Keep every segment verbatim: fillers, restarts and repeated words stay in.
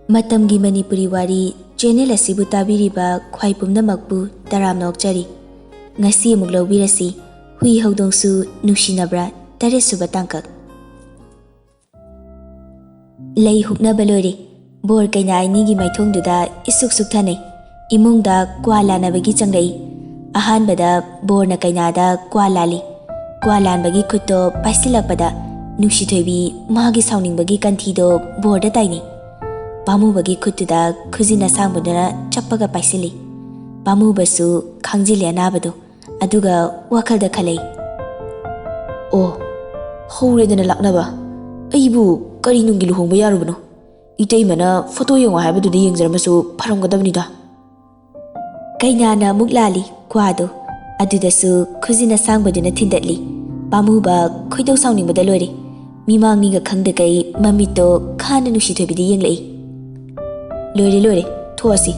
ꯃꯇꯝꯒꯤ ꯃꯅꯤꯄꯨꯔꯤ ꯋꯥꯔꯤ ꯆꯦꯅꯦꯜ ꯑꯁꯤꯕꯨ ꯇꯥꯕꯤꯔꯤꯕ ꯈ꯭ꯋꯥꯏ ꯄꯨꯝꯅꯃꯛꯄꯨ ꯇꯔꯥꯝꯅ ꯑꯣꯛꯆꯔꯤ꯫ ꯉꯁꯤ ꯑꯃꯨꯛ ꯂꯧꯕꯤꯔꯁꯤ, ꯍꯨꯏ ꯍꯧꯗꯣꯡꯁꯨ ꯅꯨꯡꯁꯤꯅꯕ꯭ꯔꯥ, ꯇꯔꯦꯠꯁꯨꯕ ꯇꯥꯡꯀꯛ꯫ ꯂꯩ ꯍꯨꯛꯅꯕ ꯂꯣꯏꯔꯦ꯫ ꯕꯣꯔ ꯀꯩꯅꯥ ꯑꯅꯤꯒꯤ ꯃꯥꯏꯊꯣꯡꯗꯨꯗ ꯏꯁꯨꯛ ꯁꯨꯛꯊꯅꯩ꯫ ꯏꯃꯨꯡꯗ ꯀ꯭ꯋꯥ ꯂꯥꯟꯅꯕꯒꯤ ꯆꯪꯂꯛꯏ꯫ ꯑꯍꯥꯟꯕꯗ ꯕꯣꯔꯅ ꯀꯩꯅꯥꯗ ꯀ꯭ꯋꯥ ꯂꯥꯜꯂꯤ꯫ ꯀ꯭ꯋꯥ ꯂꯥꯟꯕꯒꯤ ꯈꯨꯠꯇꯣ ꯄꯥꯏꯁꯤꯜꯂꯛꯄꯗ ꯅꯨꯡꯁꯤꯊꯣꯏꯕꯤ ꯃꯥꯒꯤ ꯁꯥꯎꯅꯤꯡꯕꯒꯤ ꯀꯟꯊꯤꯗꯣ ꯕꯣꯔꯗ ꯇꯥꯏꯅꯩ꯫ ꯄꯥꯝꯃꯨꯕꯒꯤ ꯈꯨꯠꯇꯨꯗ ꯈꯨꯖꯤꯟ ꯑꯁꯥꯡꯕꯗꯨꯅ ꯆꯞꯄꯒ ꯄꯥꯏꯁꯤꯜꯂꯤ꯫ ꯄꯥꯝꯃꯨꯕꯁꯨ ꯈꯥꯡꯖꯤꯜꯂꯤ ꯑꯅꯥꯕꯗꯣ, ꯑꯗꯨꯒ ꯋꯥꯈꯜꯗ ꯈꯜꯂꯤ, "ꯑꯣ, ꯍꯧꯔꯦꯗꯅ ꯂꯥꯛꯅꯕ꯫ ꯑꯩꯕꯨ ꯀꯔꯤ ꯅꯨꯡꯒꯤ ꯂꯨꯍꯣꯡꯕ ꯌꯥꯔꯨꯕꯅꯣ? ꯏꯇꯩꯃꯅ ꯐꯣꯇꯣ ꯌꯦꯡꯉꯣ ꯍꯥꯏꯕꯗꯨꯗ ꯌꯦꯡꯖꯔꯝꯃꯁꯨ ꯐꯔꯝꯒꯗꯕꯅꯤꯗ"꯫ ꯀꯩꯅꯥꯅ ꯑꯃꯨꯛ ꯂꯥꯜꯂꯤ ꯀ꯭ꯋꯥꯗꯣ꯫ ꯑꯗꯨꯗꯁꯨ ꯈꯨꯖꯤꯟ ꯑꯁꯥꯡꯕꯗꯨꯅ ꯊꯤꯟꯗꯠꯂꯤ꯫ ꯄꯥꯝꯃꯨꯕ ꯈꯣꯏꯗꯧ ꯁꯥꯎꯅꯤꯡꯕꯗ ꯂꯣꯏꯔꯦ꯫ ꯃꯤꯃꯥꯡꯅꯤꯒ ꯈꯪꯗꯈꯩ ꯃꯃꯤꯠꯇꯣ ꯈꯥꯅ ꯅꯨꯡꯁꯤꯊꯣꯏꯕꯤꯗ ꯌꯦꯡꯂꯛꯏ꯫ "ꯂꯣꯏꯔꯦ, ꯂꯣꯏꯔꯦ, ꯊꯣꯛꯑꯁꯤ"꯫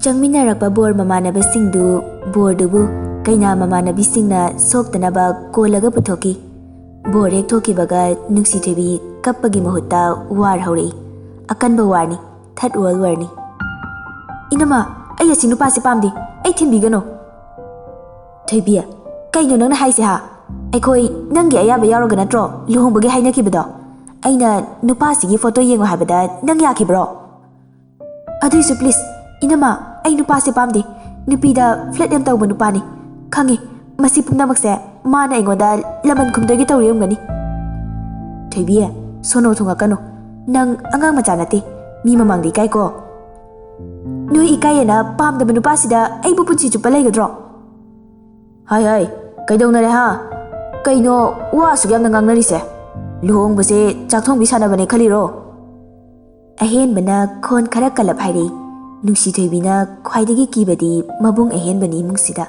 ꯆꯪꯃꯤꯟꯅꯔꯛꯄ ꯕꯣꯔ ꯃꯃꯥꯟꯅꯕꯁꯤꯡꯗꯨ ꯕꯣꯔꯗꯨꯕꯨ ꯀꯩꯅꯥ ꯃꯃꯥꯟꯅꯕꯤꯁꯤꯡꯅ ꯁꯣꯛꯇꯅꯕ ꯀꯣꯜꯂꯒ ꯄꯨꯊꯣꯛꯈꯤ꯫ ꯕꯣꯔ ꯍꯦꯛ ꯊꯣꯛꯈꯤꯕꯒ ꯅꯨꯡꯁꯤꯊꯣꯏꯕꯤ ꯀꯞꯄꯒꯤ ꯃꯍꯨꯠꯇ ꯋꯥꯔ ꯍꯧꯔꯛꯏ꯫ ꯑꯀꯟꯕ ꯋꯥꯔꯅꯤ, ꯊꯥꯔꯠ ꯋꯥꯔꯜ ꯋꯥꯔꯅꯤ꯫ "ꯏꯅꯝꯃ, ꯑꯩ ꯑꯁꯤ ꯅꯨꯄꯥꯁꯦ ꯄꯥꯝꯗꯦ, ꯑꯩ ꯊꯤꯟꯕꯤꯒꯅꯨ"꯫ "ꯊꯣꯏꯕꯤ, ꯀꯩꯅꯣ ꯅꯪꯅ ꯍꯥꯏꯁꯦ ꯍꯥ? ꯑꯩꯈꯣꯏ ꯅꯪꯒꯤ ꯑꯌꯥꯕ ꯌꯥꯎꯔꯒ ꯅꯠꯇ꯭ꯔꯣ ꯂꯨꯍꯣꯡꯕꯒꯤ ꯍꯥꯏꯅꯈꯤꯕꯗꯣ? ꯑꯩꯅ ꯅꯨꯄꯥꯁꯤꯒꯤ ꯐꯣꯇꯣ ꯌꯦꯡꯉꯣ ꯍꯥꯏꯕꯗ ꯅꯪ ꯌꯥꯈꯤꯕ꯭ꯔꯣ? ꯑꯗꯨꯏꯁꯨ ꯄ꯭ꯂꯤꯖ, ꯏꯅꯝꯃ, ꯑꯩ ꯅꯨꯄꯥꯁꯦ ꯄꯥꯝꯗꯦ꯫ ꯅꯨꯄꯤꯗ ꯐ꯭ꯂꯔꯠ ꯌꯥꯝ ꯇꯧꯕ ꯅꯨꯄꯥꯅꯤ꯫ ꯈꯪꯉꯤ, ꯃꯁꯤ ꯄꯨꯝꯅꯃꯛꯁꯦ ꯃꯥꯅ ꯑꯩꯉꯣꯟꯗ ꯂꯃꯟ ꯈꯨꯝꯗꯣꯏꯒꯤ ꯇꯧꯔꯤꯔꯝꯒꯅꯤ"꯫ "ꯊꯣꯏꯕꯤ, ꯁꯣꯅꯣ ꯊꯨꯡꯉꯛꯀꯅꯨ꯫ ꯅꯪ ꯑꯉꯥꯡ ꯃꯆꯥ ꯅꯠꯇꯦ, ꯃꯤ ꯃꯃꯥꯡꯗ ꯏꯀꯥꯏꯀꯣ"꯫ "ꯅꯣꯏ ꯏꯀꯥꯏꯌꯦꯅ ꯄꯥꯝꯗꯕ ꯅꯨꯄꯥꯁꯤꯗ ꯑꯩꯕꯨ ꯄꯨꯟꯁꯤ ꯆꯨꯞꯄ ꯂꯩꯒꯗ꯭ꯔꯣ?" "ꯍꯥꯏ ꯍꯥꯏ, ꯀꯩꯗꯧꯅꯔꯦ ꯍꯥ? ꯀꯩꯅꯣ ꯋꯥ ꯑꯁꯨꯛ ꯌꯥꯝꯅ ꯉꯥꯡꯅꯔꯤꯁꯦ? ꯂꯨꯍꯣꯡꯕꯁꯦ ꯆꯥꯛ ꯊꯣꯡꯕꯤ ꯁꯥꯟꯅꯕꯅꯦ ꯈꯜꯂꯤꯔꯣ?" ꯑꯍꯦꯟꯕꯅ ꯈꯣꯟ ꯈꯔ ꯀꯜꯂꯞ ꯍꯥꯏꯔꯛꯏ꯫ ꯅꯨꯡꯁꯤꯊꯣꯏꯕꯤꯅ ꯈ꯭ꯋꯥꯏꯗꯒꯤ ꯀꯤꯕꯗꯤ ꯃꯕꯨꯡ ꯑꯍꯦꯟꯕꯅꯤ ꯏꯃꯨꯡꯁꯤꯗ꯫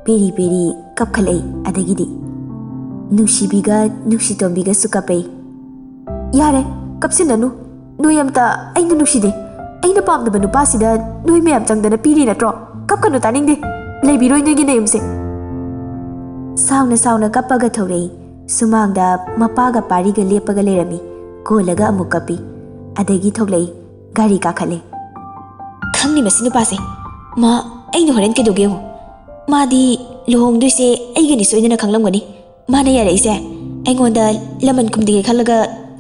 ꯄꯦꯔꯤ ꯄꯦꯔꯤ ꯀꯞꯈꯠꯂꯛꯏ꯫ ꯑꯗꯒꯤꯗꯤ ꯅꯨꯡꯁꯤꯕꯤꯒ ꯅꯨꯡꯁꯤꯇꯣꯝꯕꯤꯒꯁꯨ ꯀꯞꯄꯛꯏ꯫ "ꯌꯥꯔꯦ, ꯀꯞꯁꯤꯟꯅꯅꯨ꯫ ꯅꯣꯏ ꯑꯝꯇ ꯑꯩꯅ ꯅꯨꯡꯁꯤꯗꯦ꯫ ꯑꯩꯅ ꯄꯥꯝꯗꯕ ꯅꯨꯄꯥꯁꯤꯗ ꯅꯣꯏ ꯃꯌꯥꯝ ꯆꯪꯗꯅ ꯄꯤꯔꯤ ꯅꯠꯇ꯭ꯔꯣ? ꯀꯞꯀꯅꯨ, ꯇꯥꯅꯤꯡꯗꯦ꯫ ꯂꯩꯕꯤꯔꯣꯏ ꯅꯣꯏꯒꯤ ꯅꯌꯨꯝꯁꯦ"꯫ ꯁꯥꯎꯅ ꯁꯥꯎꯅ ꯀꯞꯄꯒ ꯊꯧꯔꯛꯏ꯫ ꯁꯨꯃꯥꯡꯗ ꯃꯄꯥꯒ ꯄꯥꯔꯤꯒ ꯂꯦꯞꯄꯒ ꯂꯩꯔꯝꯃꯤ꯫ ꯀꯣꯜꯂꯒ ꯑꯃꯨꯛ ꯀꯞꯄꯤ꯫ ꯑꯗꯒꯤ ꯊꯣꯛꯂꯛꯏ꯫ ꯒꯥꯔꯤ ꯀꯥꯈꯠꯂꯦ꯫ ꯈꯪꯅꯤ ꯃꯁꯤ ꯅꯨꯄꯥꯁꯦ꯫ ꯃꯥ ꯑꯩꯅ ꯍꯣꯔꯦꯟ ꯀꯩꯗꯧꯒꯦ ꯌꯦꯡꯉꯨ꯫ ꯃꯥꯗꯤ ꯂꯨꯍꯣꯡꯗꯣꯏꯁꯦ ꯑꯩꯒꯅꯤ ꯁꯣꯏꯗꯅ ꯈꯪꯂꯝꯒꯅꯤ꯫ ꯃꯥꯅ ꯌꯥꯔꯛꯏꯁꯦ ꯑꯩꯉꯣꯟꯗ ꯂꯃꯟ ꯈꯨꯝꯗꯤꯒꯦ ꯈꯜꯂꯒ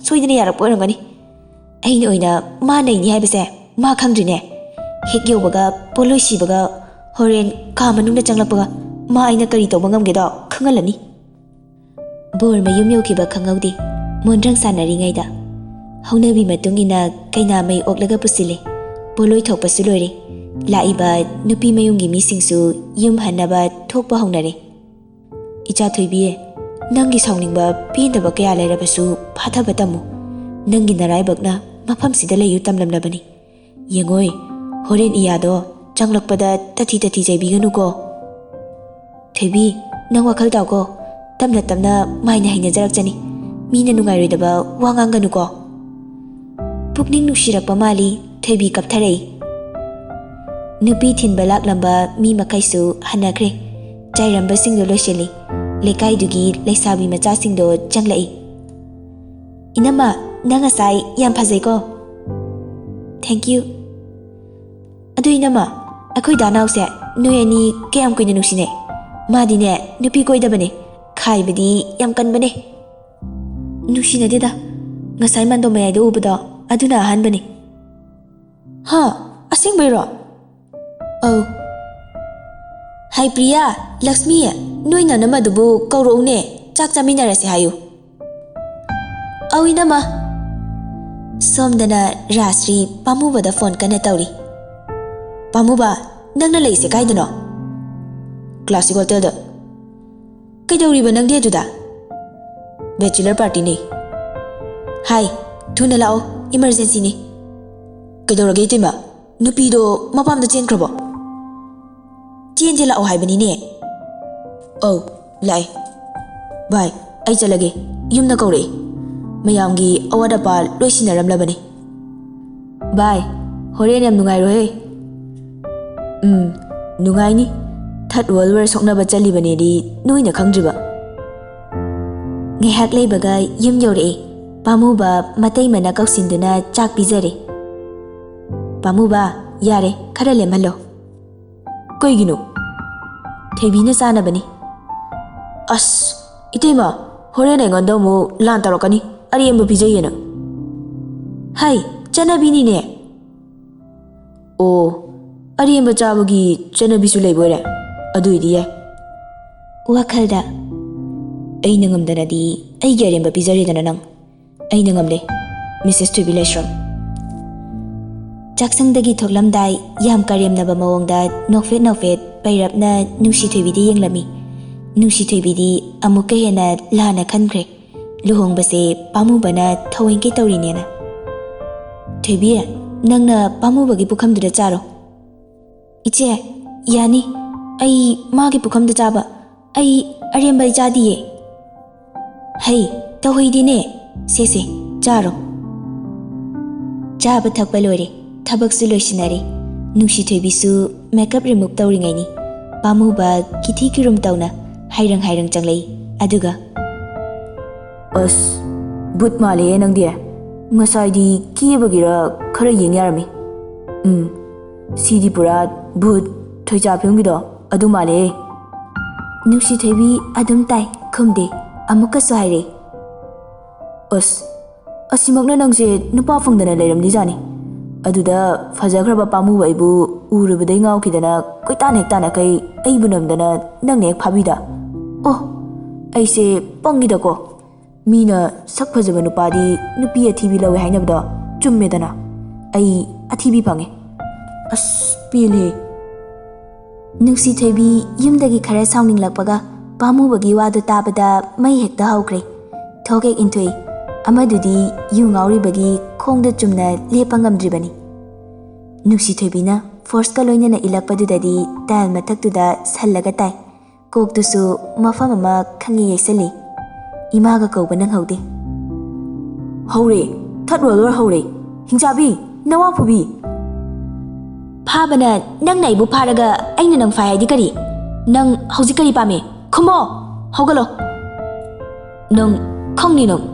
ꯁꯣꯏꯗꯅ ꯌꯥꯔꯛꯄ ꯑꯣꯏꯔꯝꯒꯅꯤ꯫ ꯑꯩꯅ ꯑꯣꯏꯅ ꯃꯥ ꯅꯩꯅꯤ ꯍꯥꯏꯕꯁꯦ ꯃꯥ ꯈꯪꯗ꯭ꯔꯤꯅꯦ꯫ ꯍꯦꯛ ꯌꯧꯕꯒ ꯄꯣꯠꯂꯣꯏ ꯁꯤꯕꯒ ꯍꯣꯔꯦꯟ ꯀꯥ ꯃꯅꯨꯡꯗ ꯆꯪꯂꯛꯄꯒ ꯃꯥ ꯑꯩꯅ ꯀꯔꯤ ꯇꯧꯕ ꯉꯝꯒꯦꯗꯣ ꯈꯪꯍꯜꯂꯅꯤ꯫ ꯕꯣꯔ ꯃꯌꯨꯝ ꯌꯧꯈꯤꯕ ꯈꯪꯍꯧꯗꯦ꯫ ꯃꯣꯟꯗ꯭ꯔꯪ ꯁꯥꯟꯅꯔꯤꯉꯩꯗ ꯍꯧꯅꯕꯤ ꯃꯇꯨꯡ ꯏꯟꯅ ꯀꯩꯅꯥ ꯃꯩ ꯑꯣꯛꯂꯒ ꯄꯨꯁꯤꯜꯂꯦ꯫ ꯄꯣꯠꯂꯣꯏ ꯊꯣꯛꯄꯁꯨ ꯂꯣꯏꯔꯦ꯫ ꯂꯥꯛꯏꯕ ꯅꯨꯄꯤ ꯃꯌꯨꯝꯒꯤ ꯃꯤꯁꯤꯡꯁꯨ ꯌꯨꯝ ꯍꯟꯅꯕ ꯊꯣꯛꯄ ꯍꯧꯅꯔꯦ꯫ "ꯏꯆꯥ ꯊꯣꯏꯕꯤ, ꯅꯪꯒꯤ ꯁꯥꯎꯅꯤꯡꯕ ꯄꯦꯟꯗꯕ ꯀꯌꯥ ꯂꯩꯔꯕꯁꯨ ꯐꯥꯊꯕ ꯇꯝꯃꯨ꯫ ꯅꯪꯒꯤ ꯅꯔꯥꯏꯕꯛꯅ ꯃꯐꯝꯁꯤꯗ ꯂꯩꯌꯨ ꯇꯝꯂꯝꯂꯕꯅꯤ꯫ ꯌꯦꯡꯉꯣꯏ, ꯍꯣꯔꯦꯟ ꯏꯌꯥꯗꯣ ꯆꯪꯂꯛꯄꯗ ꯇꯊꯤ ꯇꯊꯤ ꯆꯩꯕꯤꯒꯅꯨꯀꯣ꯫ ꯊꯣꯏꯕꯤ, ꯅꯪ ꯋꯥꯈꯜ ꯇꯥꯎꯀꯣ꯫ ꯇꯞꯅ ꯇꯞꯅ ꯃꯥꯏꯅ ꯍꯩꯅꯖꯔꯛꯆꯅꯤ꯫ ꯃꯤꯅ ꯅꯨꯡꯉꯥꯏꯔꯣꯏꯗꯕ ꯋꯥ ꯉꯥꯡꯒꯅꯨꯀꯣ꯫" ꯄꯨꯛꯅꯤꯡ ꯅꯨꯡꯁꯤꯔꯛꯄ ꯃꯥꯜꯂꯤ꯫ ꯊꯣꯏꯕꯤ ꯀꯞꯊꯔꯛꯏ꯫ ꯅꯨꯄꯤ ꯊꯤꯟꯕ ꯂꯥꯛꯂꯝꯕ ꯃꯤ ꯃꯈꯩꯁꯨ ꯍꯟꯅꯈ꯭ꯔꯦ꯫ ꯆꯥꯏꯔꯝꯕꯁꯤꯡꯗꯨ ꯂꯣꯏꯁꯤꯜꯂꯤ꯫ ꯂꯩꯀꯥꯏꯗꯨꯒꯤ ꯂꯩꯁꯥꯕꯤ ꯃꯆꯥꯁꯤꯡꯗꯣ ꯆꯪꯂꯛꯏ꯫ "ꯏꯅꯝꯃ, ꯅꯪ ꯉꯁꯥꯏ ꯌꯥꯝ ꯐꯖꯩꯀꯣ꯫" "Thank you꯫ ꯑꯗꯨ ꯏꯅꯝꯃ, ꯑꯩꯈꯣꯏ ꯗꯥ ꯅꯥꯎꯁꯦ ꯅꯣꯏ ꯑꯅꯤ ꯀꯌꯥꯝ ꯀꯨꯏꯅ ꯅꯨꯡꯁꯤꯅꯩ? ꯃꯥꯗꯤꯅꯦ ꯅꯨꯄꯤ ꯀꯣꯏꯗꯕꯅꯦ, ꯈꯥꯏꯕꯗꯤ ꯌꯥꯝ ꯀꯟꯕꯅꯦ꯫" "ꯅꯨꯡꯁꯤꯅꯗꯦꯗ, ꯉꯁꯥꯏ ꯃꯥꯟꯗꯣ ꯃꯌꯥꯏꯗ ꯎꯕꯗꯣ ꯑꯗꯨꯅ ꯑꯍꯥꯟꯕꯅꯤ꯫" "ꯍꯥ? ꯑꯁꯦꯡꯕꯩꯔꯣ?" "ꯑꯧ꯫" "ꯍꯥꯏ ꯄ꯭ꯔꯤꯌꯥ, ꯂꯛꯁꯃꯤ, ꯅꯣꯏ ꯅꯅꯝꯃꯗꯨꯕꯨ ꯀꯧꯔꯛꯎꯅꯦ, ꯆꯥꯛ ꯆꯥꯃꯤꯟꯅꯔꯁꯦ ꯍꯥꯏꯌꯨ꯫" "ꯑꯧ ꯏꯅꯝꯃ꯫" ꯁꯣꯝꯗꯅ ꯔꯥꯖꯁ꯭ꯔꯤ ꯄꯥꯝꯃꯨꯕꯗ ꯐꯣꯟ ꯀꯟꯅ ꯇꯧꯔꯤ꯫ "ꯄꯥꯝꯃꯨꯕ, ꯅꯪꯅ ꯂꯩꯁꯦ ꯀꯥꯏꯗꯅꯣ?" "ꯀ꯭ꯂꯥꯁꯤꯛ ꯍꯣꯇꯦꯜꯗ꯫" "ꯀꯩꯗꯧꯔꯤꯕ ꯅꯪꯗꯤ ꯑꯗꯨꯗ?" "ꯕꯦꯆꯤꯂꯔ ꯄꯥꯔꯇꯤꯅꯤ꯫" "ꯍꯥꯏ, ꯊꯨꯅ ꯂꯥꯛꯑꯣ, ꯏꯃꯔꯖꯦꯟꯁꯤꯅꯤ꯫" "ꯀꯩꯗꯧꯔꯒꯦ ꯏꯇꯩꯃ? ꯅꯨꯄꯤꯗꯣ ꯃꯄꯥꯝꯗ ꯆꯦꯟꯈ꯭ꯔꯕꯣ?" "ꯆꯦꯟꯁꯦ ꯂꯥꯛꯑꯣ ꯍꯥꯏꯕꯅꯤꯅꯦ꯫" "ꯑꯧ, ꯂꯥꯛꯑꯦ꯫ ꯚꯥꯏ, ꯑꯩ ꯆꯠꯂꯒꯦ꯫ ꯌꯨꯝꯅ ꯀꯧꯔꯛꯑꯦ꯫ ꯃꯌꯥꯝꯒꯤ ꯑꯋꯥꯠ ꯑꯄꯥ ꯂꯣꯏ ꯁꯤꯟꯅꯔꯝꯂꯕꯅꯤ꯫ ꯚꯥꯏ, ꯍꯣꯔꯦꯟ ꯌꯥꯝ ꯅꯨꯡꯉꯥꯏꯔꯣꯏꯍꯦ꯫" "ꯎꯝ, ꯅꯨꯡꯉꯥꯏꯅꯤ꯫ ꯊꯥꯔꯠ ꯋꯥꯔꯜ ꯋꯥꯔ ꯁꯣꯛꯅꯕ ꯆꯠꯂꯤꯕꯅꯦꯗꯤ ꯅꯣꯏꯅ ꯈꯪꯗ꯭ꯔꯤꯕ꯫" ꯉꯥꯏꯍꯥꯛ ꯂꯩꯕꯒ ꯌꯨꯝ ꯌꯧꯔꯛꯑꯦ꯫ ꯄꯥꯝꯃꯨꯕ ꯃꯇꯩꯃꯅ ꯀꯧꯁꯤꯟꯗꯨꯅ ꯆꯥꯛ ꯄꯤꯖꯔꯦ꯫ "ꯄꯥꯝꯃꯨꯕ, ꯌꯥꯔꯦ, ꯈꯔ ꯂꯦꯝꯍꯜꯂꯣ꯫" "ꯀꯩꯒꯤꯅꯣ?" "ꯊꯣꯏꯕꯤꯅ ꯆꯥꯅꯕꯅꯤ꯫" "ꯑꯁ, ꯏꯇꯩꯃ, ꯍꯣꯔꯦꯟ ꯑꯩꯉꯣꯟꯗ ꯑꯃꯨꯛ ꯂꯥꯟ ꯇꯧꯔꯛꯀꯅꯤ, ꯑꯔꯦꯝꯕ ꯄꯤꯖꯩꯌꯦꯅ꯫" "ꯍꯩ, ꯆꯠꯅꯕꯤꯅꯤꯅꯦ꯫" "ꯑꯣ, ꯑꯔꯦꯝꯕ ꯆꯥꯕꯒꯤ ꯆꯠꯅꯕꯤꯁꯨ ꯂꯩꯕ ꯑꯣꯏꯔꯦ꯫ ꯑꯗꯨꯏꯗꯤ ꯌꯥꯏ꯫" ꯋꯥꯈꯜꯗ, "ꯑꯩꯅ ꯉꯝꯗꯅꯗꯤ ꯑꯩꯒꯤ ꯑꯔꯦꯝꯕ ꯄꯤꯖꯔꯦꯗꯅ ꯅꯪ꯫ ꯑꯩꯅ ꯉꯝꯂꯦ, ꯃꯤꯁꯦꯁ ꯊꯣꯏꯕꯤ ꯂꯥꯏꯁ꯭ꯔꯝ꯫" ꯆꯥꯛꯁꯪꯗꯒꯤ ꯊꯣꯛꯂꯝꯗꯥꯏ ꯌꯥꯝ ꯀꯔꯦꯝꯅꯕ ꯃꯑꯣꯡꯗ ꯅꯣꯛꯐꯦꯠ ꯅꯣꯛꯐꯦꯠ ꯄꯩꯔꯞꯅ ꯅꯨꯡꯁꯤ ꯊꯣꯏꯕꯤꯗ ꯌꯦꯡꯂꯝꯃꯤ꯫ ꯅꯨꯡꯁꯤ ꯊꯣꯏꯕꯤꯗꯤ ꯑꯃꯨꯛꯀ ꯍꯦꯟꯅ ꯂꯥꯟꯅ ꯈꯟꯈ꯭ꯔꯦ꯫ ꯂꯨꯍꯣꯡꯕꯁꯦ ꯄꯥꯝꯃꯨꯕꯅ ꯊꯑꯣꯏꯡꯀꯤ ꯇꯧꯔꯤꯅꯦꯅ꯫ "ꯊꯣꯏꯕꯤ, ꯅꯪꯅ ꯄꯥꯝꯃꯨꯕꯒꯤ ꯄꯨꯈꯝꯗꯨꯗ ꯆꯥꯔꯣ꯫" "ꯏꯆꯦ, ꯌꯥꯅꯤ꯫ ꯑꯩ ꯃꯥꯒꯤ ꯄꯨꯈꯝꯗ ꯆꯥꯕ꯫ ꯑꯩ ꯑꯔꯦꯝꯕ ꯆꯥꯗꯤꯌꯦ꯫" "ꯍꯩ, ꯇꯧꯍꯩꯗꯦꯅꯦ꯫ ꯁꯦ, ꯁꯦ, ꯆꯥꯔꯣ꯫" ꯆꯥꯕ ꯊꯛꯄ ꯂꯣꯏꯔꯦ꯫ ꯊꯕꯛꯁꯨ ꯂꯣꯏꯁꯤꯟꯅꯔꯦ꯫ ꯅꯨꯡꯁꯤ ꯊꯣꯏꯕꯤꯁꯨ ꯃꯦꯀꯞ ꯔꯤꯃꯨꯚ ꯇꯧꯔꯤꯉꯩꯅꯤ꯫ ꯄꯥꯝꯃꯨꯕ ꯀꯤꯊꯤ ꯀꯤꯔꯨꯝ ꯇꯧꯅ ꯍꯥꯏꯔꯪ ꯍꯥꯏꯔꯪ ꯆꯪꯂꯛꯏ꯫ ꯑꯗꯨꯒ, "ꯑꯁ, ꯕꯨꯠ ꯃꯥꯜꯂꯦꯍꯦ ꯅꯪꯗꯤ꯫ ꯉꯁꯥꯏꯗꯤ ꯀꯦꯕꯒꯤꯔ ꯈꯔ ꯌꯦꯡ ꯌꯥꯔꯝꯃꯤ꯫ ꯎꯝ, ꯁꯤꯗꯤ ꯄꯨꯔꯥ ꯕꯨꯠ, ꯊꯣꯏꯆꯥ ꯐꯤꯂꯝꯒꯤꯗꯣ ꯑꯗꯨ ꯃꯥꯜꯂꯦꯍꯦ꯫" ꯅꯨꯡꯁꯤ ꯊꯣꯏꯕꯤ ꯑꯗꯨꯝ ꯇꯥꯏ, ꯈꯨꯝꯗꯦ꯫ ꯑꯃꯨꯛꯀꯁꯨ ꯍꯥꯏꯔꯦ, "ꯑꯁ, ꯑꯁꯤꯃꯛꯅ ꯅꯪꯁꯦ ꯅꯨꯄꯥ ꯐꯪꯗꯅ ꯂꯩꯔꯝꯗꯤꯖꯥꯠꯅꯤ꯫ ꯑꯗꯨꯗ ꯐꯖꯈ꯭ꯔꯕ ꯄꯥꯝꯃꯨꯕ ꯑꯩꯕꯨ ꯎꯔꯨꯕꯗꯩ ꯉꯥꯎꯈꯤꯗꯅ ꯀꯣꯏꯇꯥꯟ ꯍꯦꯛ ꯇꯥꯟꯅꯈꯩ ꯑꯩꯕꯨ ꯅꯝꯗꯅ ꯅꯪꯅ ꯍꯦꯛ ꯐꯥꯕꯤꯗ꯫ ꯑꯣ, ꯑꯩꯁꯦ ꯄꯪꯉꯤꯗꯀꯣ꯫ ꯃꯤꯅ ꯁꯛ ꯐꯖꯕ ꯅꯨꯄꯥꯗꯤ ꯅꯨꯄꯤ ꯑꯊꯤꯕꯤ ꯂꯧꯋꯦ ꯍꯥꯏꯅꯕꯗꯣ ꯆꯨꯝꯃꯦꯗꯅ꯫ ꯑꯩ ꯑꯊꯤꯕꯤ ꯐꯪꯉꯦ꯫" ꯑꯁ, ꯄꯦꯜꯂꯦ꯫ ꯅꯨꯡꯁꯤ ꯊꯣꯏꯕꯤ ꯌꯨꯝꯗꯒꯤ ꯈꯔ ꯁꯥꯎꯅꯤꯡꯂꯛꯄꯒ ꯄꯥꯝꯃꯨꯕꯒꯤ ꯋꯥꯗꯨ ꯇꯥꯕꯗ ꯃꯩ ꯍꯦꯛꯇ ꯍꯧꯈ꯭ꯔꯦ꯫ ꯊꯣꯛ ꯍꯦꯛ ꯏꯟꯊꯣꯛꯏ꯫ ꯑꯃꯗꯨꯗꯤ ꯌꯨ ꯉꯥꯎꯔꯤꯕꯒꯤ ꯈꯣꯡꯗ ꯆꯨꯝꯅ ꯂꯦꯞꯄ ꯉꯝꯗ꯭ꯔꯤꯕꯅꯤ꯫ ꯅꯨꯡꯁꯤ ꯊꯣꯏꯕꯤꯅ ꯐꯣꯔꯁꯀ ꯂꯣꯏꯅꯅ ꯏꯜꯂꯛꯄꯗꯨꯗꯗꯤ ꯇꯥꯏꯜ ꯃꯊꯛꯇꯨꯗ ꯁꯜꯂꯒ ꯇꯥꯏ꯫ ꯀꯣꯛꯇꯨꯁꯨ ꯃꯐꯝ ꯑꯃ ꯈꯪꯉꯦ ꯌꯩꯁꯜꯂꯤ꯫ ꯏꯃꯥꯒ ꯀꯧꯕ ꯅꯪꯍꯧꯗꯦ꯫ "ꯍꯧꯔꯦ, third world war ꯍꯧꯔꯦ꯫ ꯍꯤꯡꯆꯥꯕꯤ, ꯅꯋꯥ ꯐꯨꯕꯤ!" "ꯐꯥꯕꯅ ꯅꯪꯅ ꯑꯩꯕꯨ ꯐꯥꯔꯒ ꯑꯩꯅ ꯅꯪ ꯐꯥꯏ ꯍꯥꯏꯗꯤ ꯀꯔꯤ? ꯅꯪ ꯍꯧꯖꯤꯛ ꯀꯔꯤ ꯄꯥꯝꯃꯤ? ꯈꯨꯝꯃꯣ! ꯍꯧꯒꯠꯂꯣ!" "ꯅꯪ ꯈꯪꯅꯤ ꯅꯪ꯫"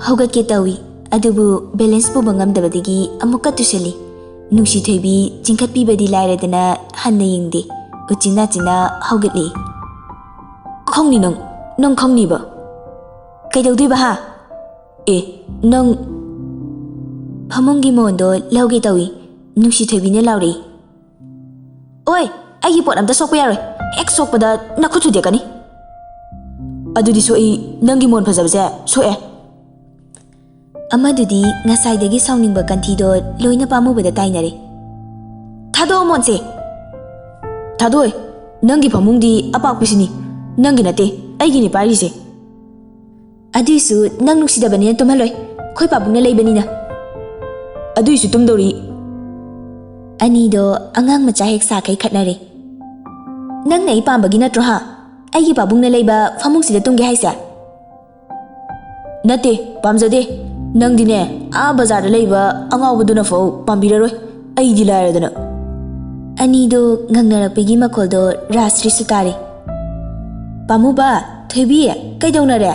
ꯍꯧꯒꯠꯀꯦ ꯇꯧꯏ, ꯑꯗꯨꯕꯨ ꯕꯦꯂꯦꯟꯁ ꯄꯨꯕ ꯉꯝꯗꯕꯗꯒꯤ ꯑꯃꯨꯛꯀ ꯇꯨꯁꯜꯂꯤ꯫ ꯅꯨꯡꯁꯤ ꯊꯣꯏꯕꯤ ꯆꯤꯡꯈꯠꯄꯤꯕꯗꯤ ꯂꯥꯏꯔꯗꯅ ꯍꯟꯅ ꯌꯦꯡꯗꯦ꯫ ꯎꯆꯤꯟ ꯅꯥꯆꯤꯟꯅ ꯍꯧꯒꯠꯂꯤ꯫ "ꯈꯪꯅꯤ ꯅꯪ, ꯅꯪ ꯈꯪꯅꯤꯕ꯫ ꯀꯩꯗꯧꯗꯣꯏꯕ ꯍꯥ? ꯑꯦ, ꯅꯪ" ꯐꯃꯨꯡꯒꯤ ꯃꯣꯟꯗꯣ ꯂꯧꯒꯦ ꯇꯧꯏ꯫ ꯅꯨꯡꯁꯤ ꯊꯣꯏꯕꯤꯅ ꯂꯥꯎꯔꯛꯏ꯫ "ꯑꯣꯏ, ꯑꯩꯒꯤ ꯄꯣꯠ ꯑꯝꯇ ꯁꯣꯛꯄ ꯌꯥꯔꯣꯏ꯫ ꯍꯦꯛ ꯁꯣꯛꯄꯗ ꯅꯈꯨꯠ ꯊꯨꯗꯦꯛꯀꯅꯤ꯫" "ꯑꯗꯨꯗꯤ ꯁꯣꯛꯏ, ꯅꯪꯒꯤ ꯃꯣꯟ ꯐꯖꯕꯁꯦ ꯁꯣꯛꯑꯦ꯫" ꯑꯃꯗꯨꯗꯤ ꯉꯁꯥꯏꯗꯒꯤ ꯁꯥꯎꯅꯤꯡꯕ ꯀꯟꯊꯤꯗꯣ ꯂꯣꯏꯅ ꯄꯥꯝꯃꯨꯕꯗ ꯇꯥꯏꯅꯔꯦ꯫ "ꯊꯥꯗꯣꯛꯑꯣ ꯃꯣꯟꯁꯦ!" "ꯊꯥꯗꯣꯛꯑꯣꯏ꯫ ꯅꯪꯒꯤ ꯐꯃꯨꯡꯗꯤ ꯑꯄꯥꯛꯄꯤꯁꯤꯅꯤ꯫ ꯅꯪꯒꯤ ꯅꯠꯇꯦ, ꯑꯩꯒꯤꯅꯤ ꯄꯥꯏꯔꯤꯁꯦ꯫" "ꯑꯗꯨꯏꯁꯨ ꯅꯪ ꯅꯨꯡꯁꯤꯗꯕꯅꯤꯅ ꯇꯨꯝꯍꯜꯂꯣꯏ꯫ ꯑꯩꯈꯣꯏ ꯄꯥꯕꯨꯡꯅ ꯂꯩꯕꯅꯤꯅ꯫" "ꯑꯗꯨꯏꯁꯨ ꯇꯨꯝꯗꯧꯔꯤ꯫" ꯑꯅꯤꯗꯣ ꯑꯉꯥꯡ ꯃꯆꯥ ꯍꯦꯛ ꯁꯥꯈꯩ ꯈꯠꯅꯔꯦ꯫ "ꯅꯪꯅ ꯑꯩ ꯄꯥꯝꯕꯒꯤ ꯅꯠꯇ꯭ꯔꯣ ꯍꯥ? ꯑꯩꯒꯤ ꯄꯥꯕꯨꯡꯅ ꯂꯩꯕ ꯐꯃꯨꯡꯁꯤꯗ ꯇꯨꯝꯒꯦ ꯍꯥꯏꯁꯦ?" "ꯅꯠꯇꯦ, ꯄꯥꯝꯖꯗꯦ꯫ ꯅꯪꯗꯤꯅꯦ, ꯑꯥ ꯕꯖꯥꯔꯗ ꯂꯩꯕ ꯑꯉꯥꯎꯕꯗꯨꯅ ꯐꯥꯎ ꯄꯥꯝꯕꯤꯔꯔꯣꯏ, ꯑꯩꯗꯤ ꯂꯥꯏꯔꯗꯅ꯫" ꯑꯅꯤꯗꯣ ꯉꯪꯅꯔꯛꯄꯒꯤ ꯃꯈꯣꯜꯗꯣ ꯔꯥꯖꯁ꯭ꯔꯤꯁꯨ ꯇꯥꯔꯦ꯫ "ꯄꯥꯝꯃꯨꯕ, ꯊꯣꯏꯕꯤ, ꯀꯩꯗꯧꯅꯔꯦ?"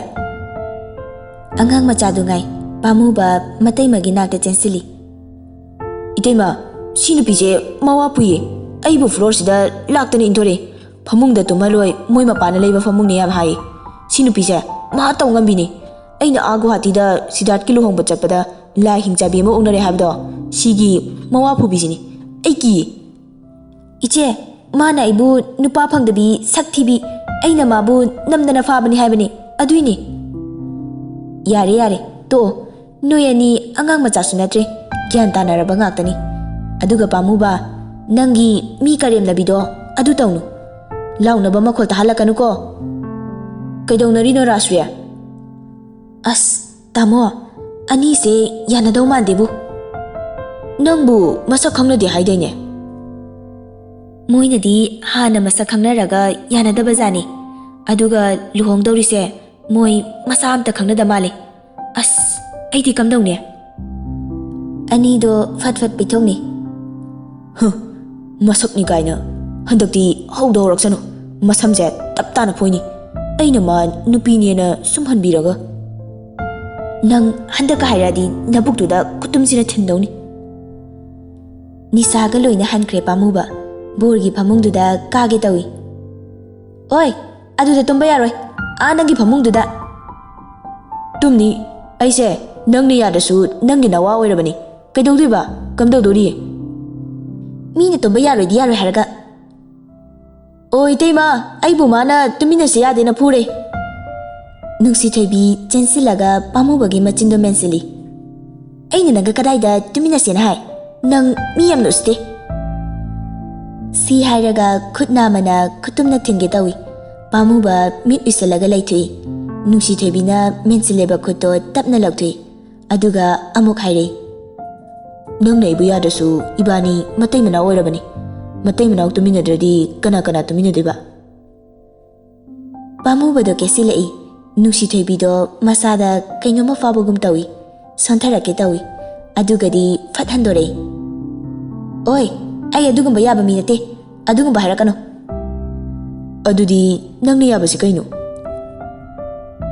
ꯑꯉꯥꯡ ꯃꯆꯥꯗꯨ ꯉꯥꯏ, ꯄꯥꯝꯃꯨꯕ ꯃꯇꯩꯃꯒꯤ ꯅꯥꯛꯇ ꯆꯦꯟꯁꯤꯜꯂꯤ꯫ "ꯏꯇꯩꯃ, ꯁꯤ ꯅꯨꯄꯤꯁꯦ ꯃꯋꯥ ꯄꯨꯏꯌꯦ꯫ ꯑꯩꯕꯨ ꯐ꯭ꯂꯣꯔꯁꯤꯗ ꯂꯥꯛꯇꯅ ꯏꯟꯊꯣꯔꯛꯑꯦ꯫ ꯐꯃꯨꯡꯗ ꯇꯨꯝꯍꯜꯂꯣꯏ, ꯃꯣꯏ ꯃꯄꯥꯅ ꯂꯩꯕ ꯐꯃꯨꯡꯅꯦ ꯌꯥꯝ ꯍꯥꯏꯌꯦ꯫ ꯁꯤ ꯅꯨꯄꯤꯁꯦ ꯃꯍꯥ ꯇꯧ ꯉꯝꯕꯤꯅꯦ꯫ ꯑꯩꯅ ꯑꯥ ꯒꯨꯍꯥꯇꯤꯗ ꯁꯤꯗꯥꯔꯠꯀꯤ ꯂꯨꯍꯣꯡꯕ ꯆꯠꯄꯗ ꯂꯥꯏ ꯍꯤꯡꯆꯥꯕꯤ ꯑꯃ ꯎꯅꯔꯦ ꯍꯥꯏꯕꯗꯣ, ꯁꯤꯒꯤ ꯃꯋꯥ ꯐꯨꯕꯤꯁꯤꯅꯤ꯫ ꯑꯩ ꯀꯤꯌꯦ꯫" "ꯏꯆꯦ, ꯃꯥꯅ ꯑꯩꯕꯨ ꯅꯨꯄꯥ ꯐꯪꯗꯕꯤ, ꯁꯛ ꯊꯤꯕꯤ, ꯑꯩꯅ ꯃꯥꯕꯨ ꯅꯝꯗꯅ ꯐꯥꯕꯅꯤ ꯍꯥꯏꯕꯅꯤ, ꯑꯗꯨꯏꯅꯤ꯫" "ꯌꯥꯔꯦ, ꯌꯥꯔꯦ, ꯇꯣꯛꯑꯣ꯫ ꯅꯣꯏ ꯑꯅꯤ ꯑꯉꯥꯡ ꯃꯆꯥꯁꯨ ꯅꯠꯇ꯭ꯔꯦ, ꯒ꯭ꯌꯥꯟ ꯇꯥꯅꯔꯕ ꯉꯥꯛꯇꯅꯤ꯫ ꯑꯗꯨꯒ ꯄꯥꯝꯃꯨꯕ, ꯅꯪꯒꯤ ꯃꯤ ꯀꯔꯦꯝꯅꯕꯤꯗꯣ ꯑꯗꯨ ꯇꯧꯅꯨ꯫ ꯂꯥꯎꯅꯕ ꯃꯈꯣꯜ ꯇꯥꯍꯜꯂꯛꯀꯅꯨꯀꯣ꯫ ꯀꯩꯗꯧꯅꯔꯤꯅꯣ ꯔꯥꯁꯔꯤ?" "ꯑꯁ, ꯇꯥꯃꯣ, ꯑꯅꯤꯁꯦ ꯌꯥꯅꯗꯧ ꯃꯥꯟꯗꯦꯕꯨ꯫ ꯅꯪꯕꯨ ꯃꯁꯛ ꯈꯪꯅꯗꯦ ꯍꯥꯏꯗꯥꯏꯅꯦ?" "ꯃꯣꯏꯅꯗꯤ ꯍꯥꯟꯅ ꯃꯁꯛ ꯈꯪꯅꯔꯒ ꯌꯥꯅꯗꯕꯖꯥꯠꯅꯤ꯫ ꯑꯗꯨꯒ ꯂꯨꯍꯣꯡꯗꯧꯔꯤꯁꯦ ꯃꯣꯏ ꯃꯁꯥ ꯑꯝꯇ ꯈꯪꯅꯗ ꯃꯥꯜꯂꯦ꯫ ꯑꯁ, ꯑꯩꯗꯤ ꯀꯝꯗꯧꯅꯤ?" ꯑꯅꯤꯗꯣ ꯐꯠ ꯐꯠ ꯄꯤꯊꯣꯛꯅꯤ꯫ "ꯍ, ꯃꯁꯛꯅꯤ ꯀꯥꯏꯅ꯫ ꯍꯟꯗꯛꯇꯤ ꯍꯧꯗ ꯍꯧꯔꯛꯁꯅꯨ꯫ ꯃꯁꯝꯁꯦ ꯇꯞ ꯇꯥꯅ ꯐꯣꯏꯅꯤ꯫ ꯑꯩꯅ ꯃꯥ ꯅꯨꯄꯤꯅꯦꯅ ꯁꯨꯝ ꯍꯟꯕꯤꯔꯒ꯫ ꯅꯪ ꯍꯟꯗꯛꯀ ꯍꯥꯏꯔꯛꯑꯗꯤ ꯅꯕꯨꯛꯇꯨꯗ ꯈꯨꯇꯨꯝꯁꯤꯅ ꯊꯤꯟꯗꯧꯅꯤ꯫ ꯅꯤꯁꯥꯒ ꯂꯣꯏꯅ ꯍꯟꯈ꯭ꯔꯦ ꯄꯥꯝꯃꯨꯕ꯫ ꯕꯣꯔꯒꯤ ꯐꯃꯨꯡꯗꯨꯗ ꯀꯥꯒꯦ ꯇꯧꯏ꯫ "ꯑꯣꯏ, ꯑꯗꯨꯗ ꯇꯨꯝꯕ ꯌꯥꯔꯣꯏ꯫ ꯑꯥ, ꯅꯪꯒꯤ ꯐꯃꯨꯡꯗꯨꯗ ꯇꯨꯝꯅꯤ꯫ ꯑꯩꯁꯦ ꯅꯪꯅ ꯌꯥꯗ꯭ꯔꯁꯨ ꯅꯪꯒꯤ ꯅꯋꯥ ꯑꯣꯏꯔꯕꯅꯤ꯫ ꯀꯩꯗꯧꯗꯣꯏꯕ? ꯀꯝꯗꯧꯗꯣꯔꯤ?" "ꯃꯤꯅ ꯇꯨꯝꯕ ꯌꯥꯔꯣꯏꯗꯤ ꯌꯥꯔꯣꯏ ꯍꯥꯏꯔꯒ?" "ꯑꯣ, ꯏꯇꯩꯃ, ꯑꯩꯕꯨ ꯃꯥꯅ ꯇꯨꯃꯤꯟꯅꯁꯤ ꯌꯥꯗꯦꯅ ꯐꯨꯔꯦ꯫" ꯅꯨꯡꯁꯤ ꯊꯣꯏꯕꯤ ꯆꯦꯟꯁꯤꯜꯂꯒ ꯄꯥꯝꯃꯨꯕꯒꯤ ꯃꯆꯤꯟꯗꯣ ꯃꯦꯟꯁꯤꯜꯂꯤ꯫ "ꯑꯩꯅ ꯅꯪꯒ ꯀꯗꯥꯏꯗ ꯇꯨꯃꯤꯟꯅꯁꯦꯅ ꯍꯥꯏ? ꯅꯪ ꯃꯤ ꯌꯥꯝꯅ ꯎꯁꯤꯠꯇꯦ꯫" ꯁꯤ ꯍꯥꯏꯔꯒ ꯈꯨꯠ ꯅꯥꯝꯃꯅ ꯈꯨꯇꯨꯝꯅ ꯊꯤꯟꯒꯦ ꯇꯧꯏ꯫ ꯄꯥꯝꯃꯨꯕ ꯃꯤꯠ ꯎꯏꯁꯤꯜꯂꯒ ꯂꯩꯊꯣꯛꯏ꯫ ꯅꯨꯡꯁꯤ ꯊꯣꯏꯕꯤꯅ ꯃꯦꯟꯁꯤꯜꯂꯤꯕ ꯈꯨꯠꯇꯣ ꯇꯞꯅ ꯂꯧꯊꯣꯛꯏ꯫ ꯑꯗꯨꯒ ꯑꯃꯨꯛ ꯍꯥꯏꯔꯛꯏ, "ꯅꯪꯅ ꯑꯩꯕꯨ ꯌꯥꯗ꯭ꯔꯁꯨ ꯏꯕꯥꯅꯤ ꯃꯇꯩ ꯃꯅꯥꯎ ꯑꯣꯏꯔꯕꯅꯤ꯫ ꯃꯇꯩ ꯃꯅꯥꯎ ꯇꯨꯃꯤꯟꯅꯗ꯭ꯔꯗꯤ ꯀꯅꯥ ꯀꯅꯥ ꯇꯨꯃꯤꯟꯅꯗꯣꯏꯕ?" ꯄꯥꯝꯃꯨꯕꯗꯣ ꯀꯦꯁꯤꯜꯂꯛꯏ꯫ ꯅꯨꯡꯁꯤ ꯊꯣꯏꯕꯤꯗꯣ ꯃꯁꯥꯗ ꯀꯩꯅꯣꯝꯃ ꯐꯥꯎꯕꯒꯨꯝ ꯇꯧꯏ꯫ ꯁꯣꯟꯊꯔꯛꯀꯦ ꯇꯧꯏ꯫ ꯑꯗꯨꯒꯗꯤ ꯐꯠ ꯍꯟꯗꯣꯔꯛꯏ꯫ "ꯑꯣꯏ, ꯑꯩ ꯑꯗꯨꯒꯨꯝꯕ ꯌꯥꯕ ꯃꯤ ꯅꯠꯇꯦ꯫ ꯑꯗꯨꯒꯨꯝꯕ ꯍꯥꯏꯔꯛꯀꯅꯨ꯫" "ꯑꯗꯨꯗꯤ ꯅꯪꯅ ꯌꯥꯕꯁꯤ ꯀꯩꯅꯣ?"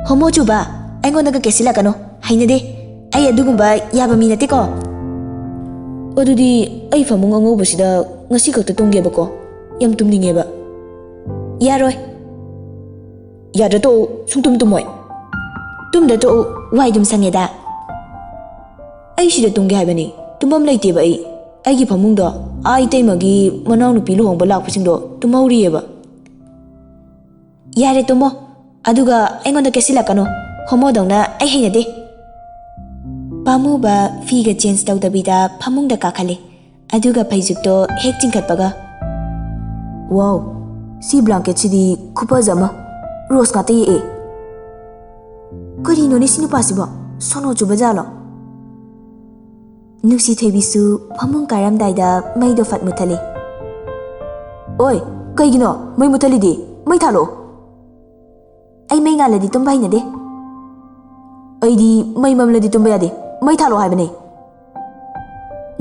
"ꯍꯣꯃꯣ ꯆꯨꯕ, ꯑꯩꯉꯣꯟꯗꯒ ꯀꯦꯁꯤꯜꯂꯛꯀꯅꯨ꯫ ꯍꯩꯅꯗꯦ꯫ ꯑꯩ ꯑꯗꯨꯒꯨꯝꯕ ꯌꯥꯕ ꯃꯤ ꯅꯠꯇꯦꯀꯣ꯫" "ꯑꯗꯨꯗꯤ ꯑꯩ ꯐꯃꯨꯡ ꯑꯉꯧꯕꯁꯤꯗ ꯉꯁꯤ ꯈꯛꯇ ꯇꯨꯝꯒꯦꯕꯀꯣ꯫ ꯌꯥꯝ ꯇꯨꯝꯅꯤꯡꯉꯦꯕ꯫" "ꯌꯥꯔꯣꯏ꯫" "ꯌꯥꯗ꯭ꯔ ꯇꯣꯛꯎ, ꯁꯨꯡꯇꯨꯝ ꯇꯨꯝꯃꯣꯏ꯫" "ꯇꯨꯝꯗ ꯇꯣꯛꯎ, ꯋꯥꯏ ꯑꯗꯨꯝ ꯁꯪꯉꯦꯗ꯫" "ꯑꯩ ꯁꯤꯗ ꯇꯨꯝꯒꯦ ꯍꯥꯏꯕꯅꯤ, ꯇꯨꯝꯐꯝ ꯂꯩꯇꯦꯕ ꯑꯩ꯫ ꯑꯩꯒꯤ ꯐꯃꯨꯡꯗꯣ ꯑꯥ ꯏꯇꯩꯃꯒꯤ ꯃꯅꯥꯎꯅꯨꯄꯤ ꯂꯨꯍꯣꯡꯕ ꯂꯥꯛꯄꯁꯤꯡꯗꯣ ꯇꯨꯝꯍꯧꯔꯤꯑꯕ꯫" "ꯌꯥꯔꯦ, ꯇꯨꯝꯃꯣ꯫ ꯑꯗꯨꯒ ꯑꯩꯉꯣꯟꯗ ꯀꯦꯁꯤꯜꯂꯛꯀꯅꯨ꯫ ꯍꯣꯃꯣꯗꯧꯅ ꯑꯩ ꯍꯩꯅꯗꯦ꯫" ꯄꯥꯝꯃꯨꯕ ꯐꯤꯒ ꯆꯦꯟꯖ ꯇꯧꯗꯕꯤꯗ ꯐꯃꯨꯡꯗ ꯀꯥꯈꯠꯂꯦ꯫ ꯑꯗꯨꯒ ꯐꯩꯖꯨꯞꯇꯣ ꯍꯦꯛ ꯆꯤꯡꯈꯠꯄꯒ, "ꯋꯥꯎ, ꯁꯤ ꯕ꯭ꯂꯥꯡꯀꯦꯠꯁꯤꯗꯤ ꯈꯨꯐꯖ ꯑꯃ꯫ ꯔꯣꯁ ꯉꯥꯛꯇ ꯌꯦꯛꯑꯦ꯫ ꯀꯔꯤꯅꯣꯅꯦ ꯁꯤ ꯅꯨꯄꯥꯁꯤꯕꯣ? ꯁꯣꯅꯣ ꯆꯨꯕ ꯖꯥꯠꯂꯣ?" ꯅꯨꯡꯁꯤ ꯊꯣꯏꯕꯤꯁꯨ ꯐꯃꯨꯡ ꯀꯥꯔꯝꯗꯥꯏꯗ ꯃꯩꯗꯣ ꯐꯠ ꯃꯨꯠꯊꯠꯂꯤ꯫ "ꯑꯣꯏ, ꯀꯩꯒꯤꯅꯣ ꯃꯩ ꯃꯨꯠꯊꯠꯂꯤꯗꯤ? ꯃꯩ ꯊꯥꯜꯂꯣ꯫" "ꯑꯩ ꯃꯩ ꯉꯥꯜꯂꯗꯤ ꯇꯨꯝꯕ ꯍꯩꯅꯗꯦ꯫" "ꯑꯩꯗꯤ ꯃꯩ ꯃꯝꯂꯗꯤ ꯇꯨꯝꯕ ꯌꯥꯗꯦ꯫ ꯃꯩ ꯊꯥꯜꯂꯣ ꯍꯥꯏꯕꯅꯦ꯫"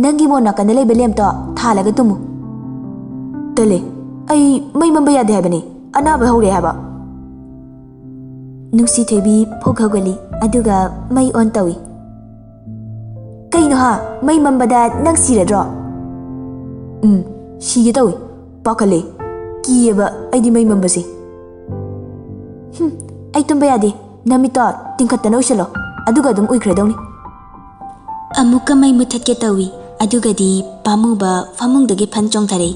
"ꯅꯪꯒꯤ ꯃꯣꯟ ꯅꯥꯀꯟꯗ ꯂꯩꯕ ꯂꯦꯝꯞꯇꯣ ꯊꯥꯜꯂꯒ ꯇꯨꯝꯃꯨ꯫" "ꯇꯜꯂꯦ, ꯑꯩ ꯃꯩ ꯃꯝꯕ ꯌꯥꯗꯦ ꯍꯥꯏꯕꯅꯦ꯫ ꯑꯅꯥꯕ ꯍꯧꯔꯦ ꯍꯥꯏꯕ꯫" ꯅꯨꯡꯁꯤ ꯊꯣꯏꯕꯤ ꯐꯨꯛ ꯍꯧꯒꯠꯂꯤ, ꯑꯗꯨꯒ ꯃꯩ ꯑꯣꯟ ꯇꯧꯏ꯫ "ꯀꯩꯅꯣ ꯍꯥ? ꯃꯩ ꯃꯝꯕꯗ ꯅꯪ ꯁꯤꯔꯗ꯭ꯔꯣ?" "ꯎꯝ, ꯁꯤꯒꯦ ꯇꯧꯏ꯫ ꯄꯥꯈꯠꯂꯦ꯫ ꯀꯤꯌꯦꯕ ꯑꯩꯗꯤ ꯃꯩ ꯃꯝꯕꯁꯦ꯫" "ꯍꯨꯝ, ꯑꯩ ꯇꯨꯝꯕ ꯌꯥꯗꯦ꯫ ꯅꯃꯤꯠꯇꯣ ꯇꯤꯡꯈꯠꯇꯅ ꯎꯏꯁꯜꯂꯣ, ꯑꯗꯨꯒ ꯑꯗꯨꯝ ꯎꯏꯈ꯭ꯔꯗꯧꯅꯤ꯫" ꯑꯃꯨꯛꯀ ꯃꯩ ꯃꯨꯊꯠꯀꯦ ꯇꯧꯏ, ꯑꯗꯨꯒꯗꯤ ꯄꯥꯝꯃꯨꯕ ꯐꯃꯨꯡꯗꯒꯤ ꯐꯟ ꯆꯣꯡꯊꯔꯛꯏ,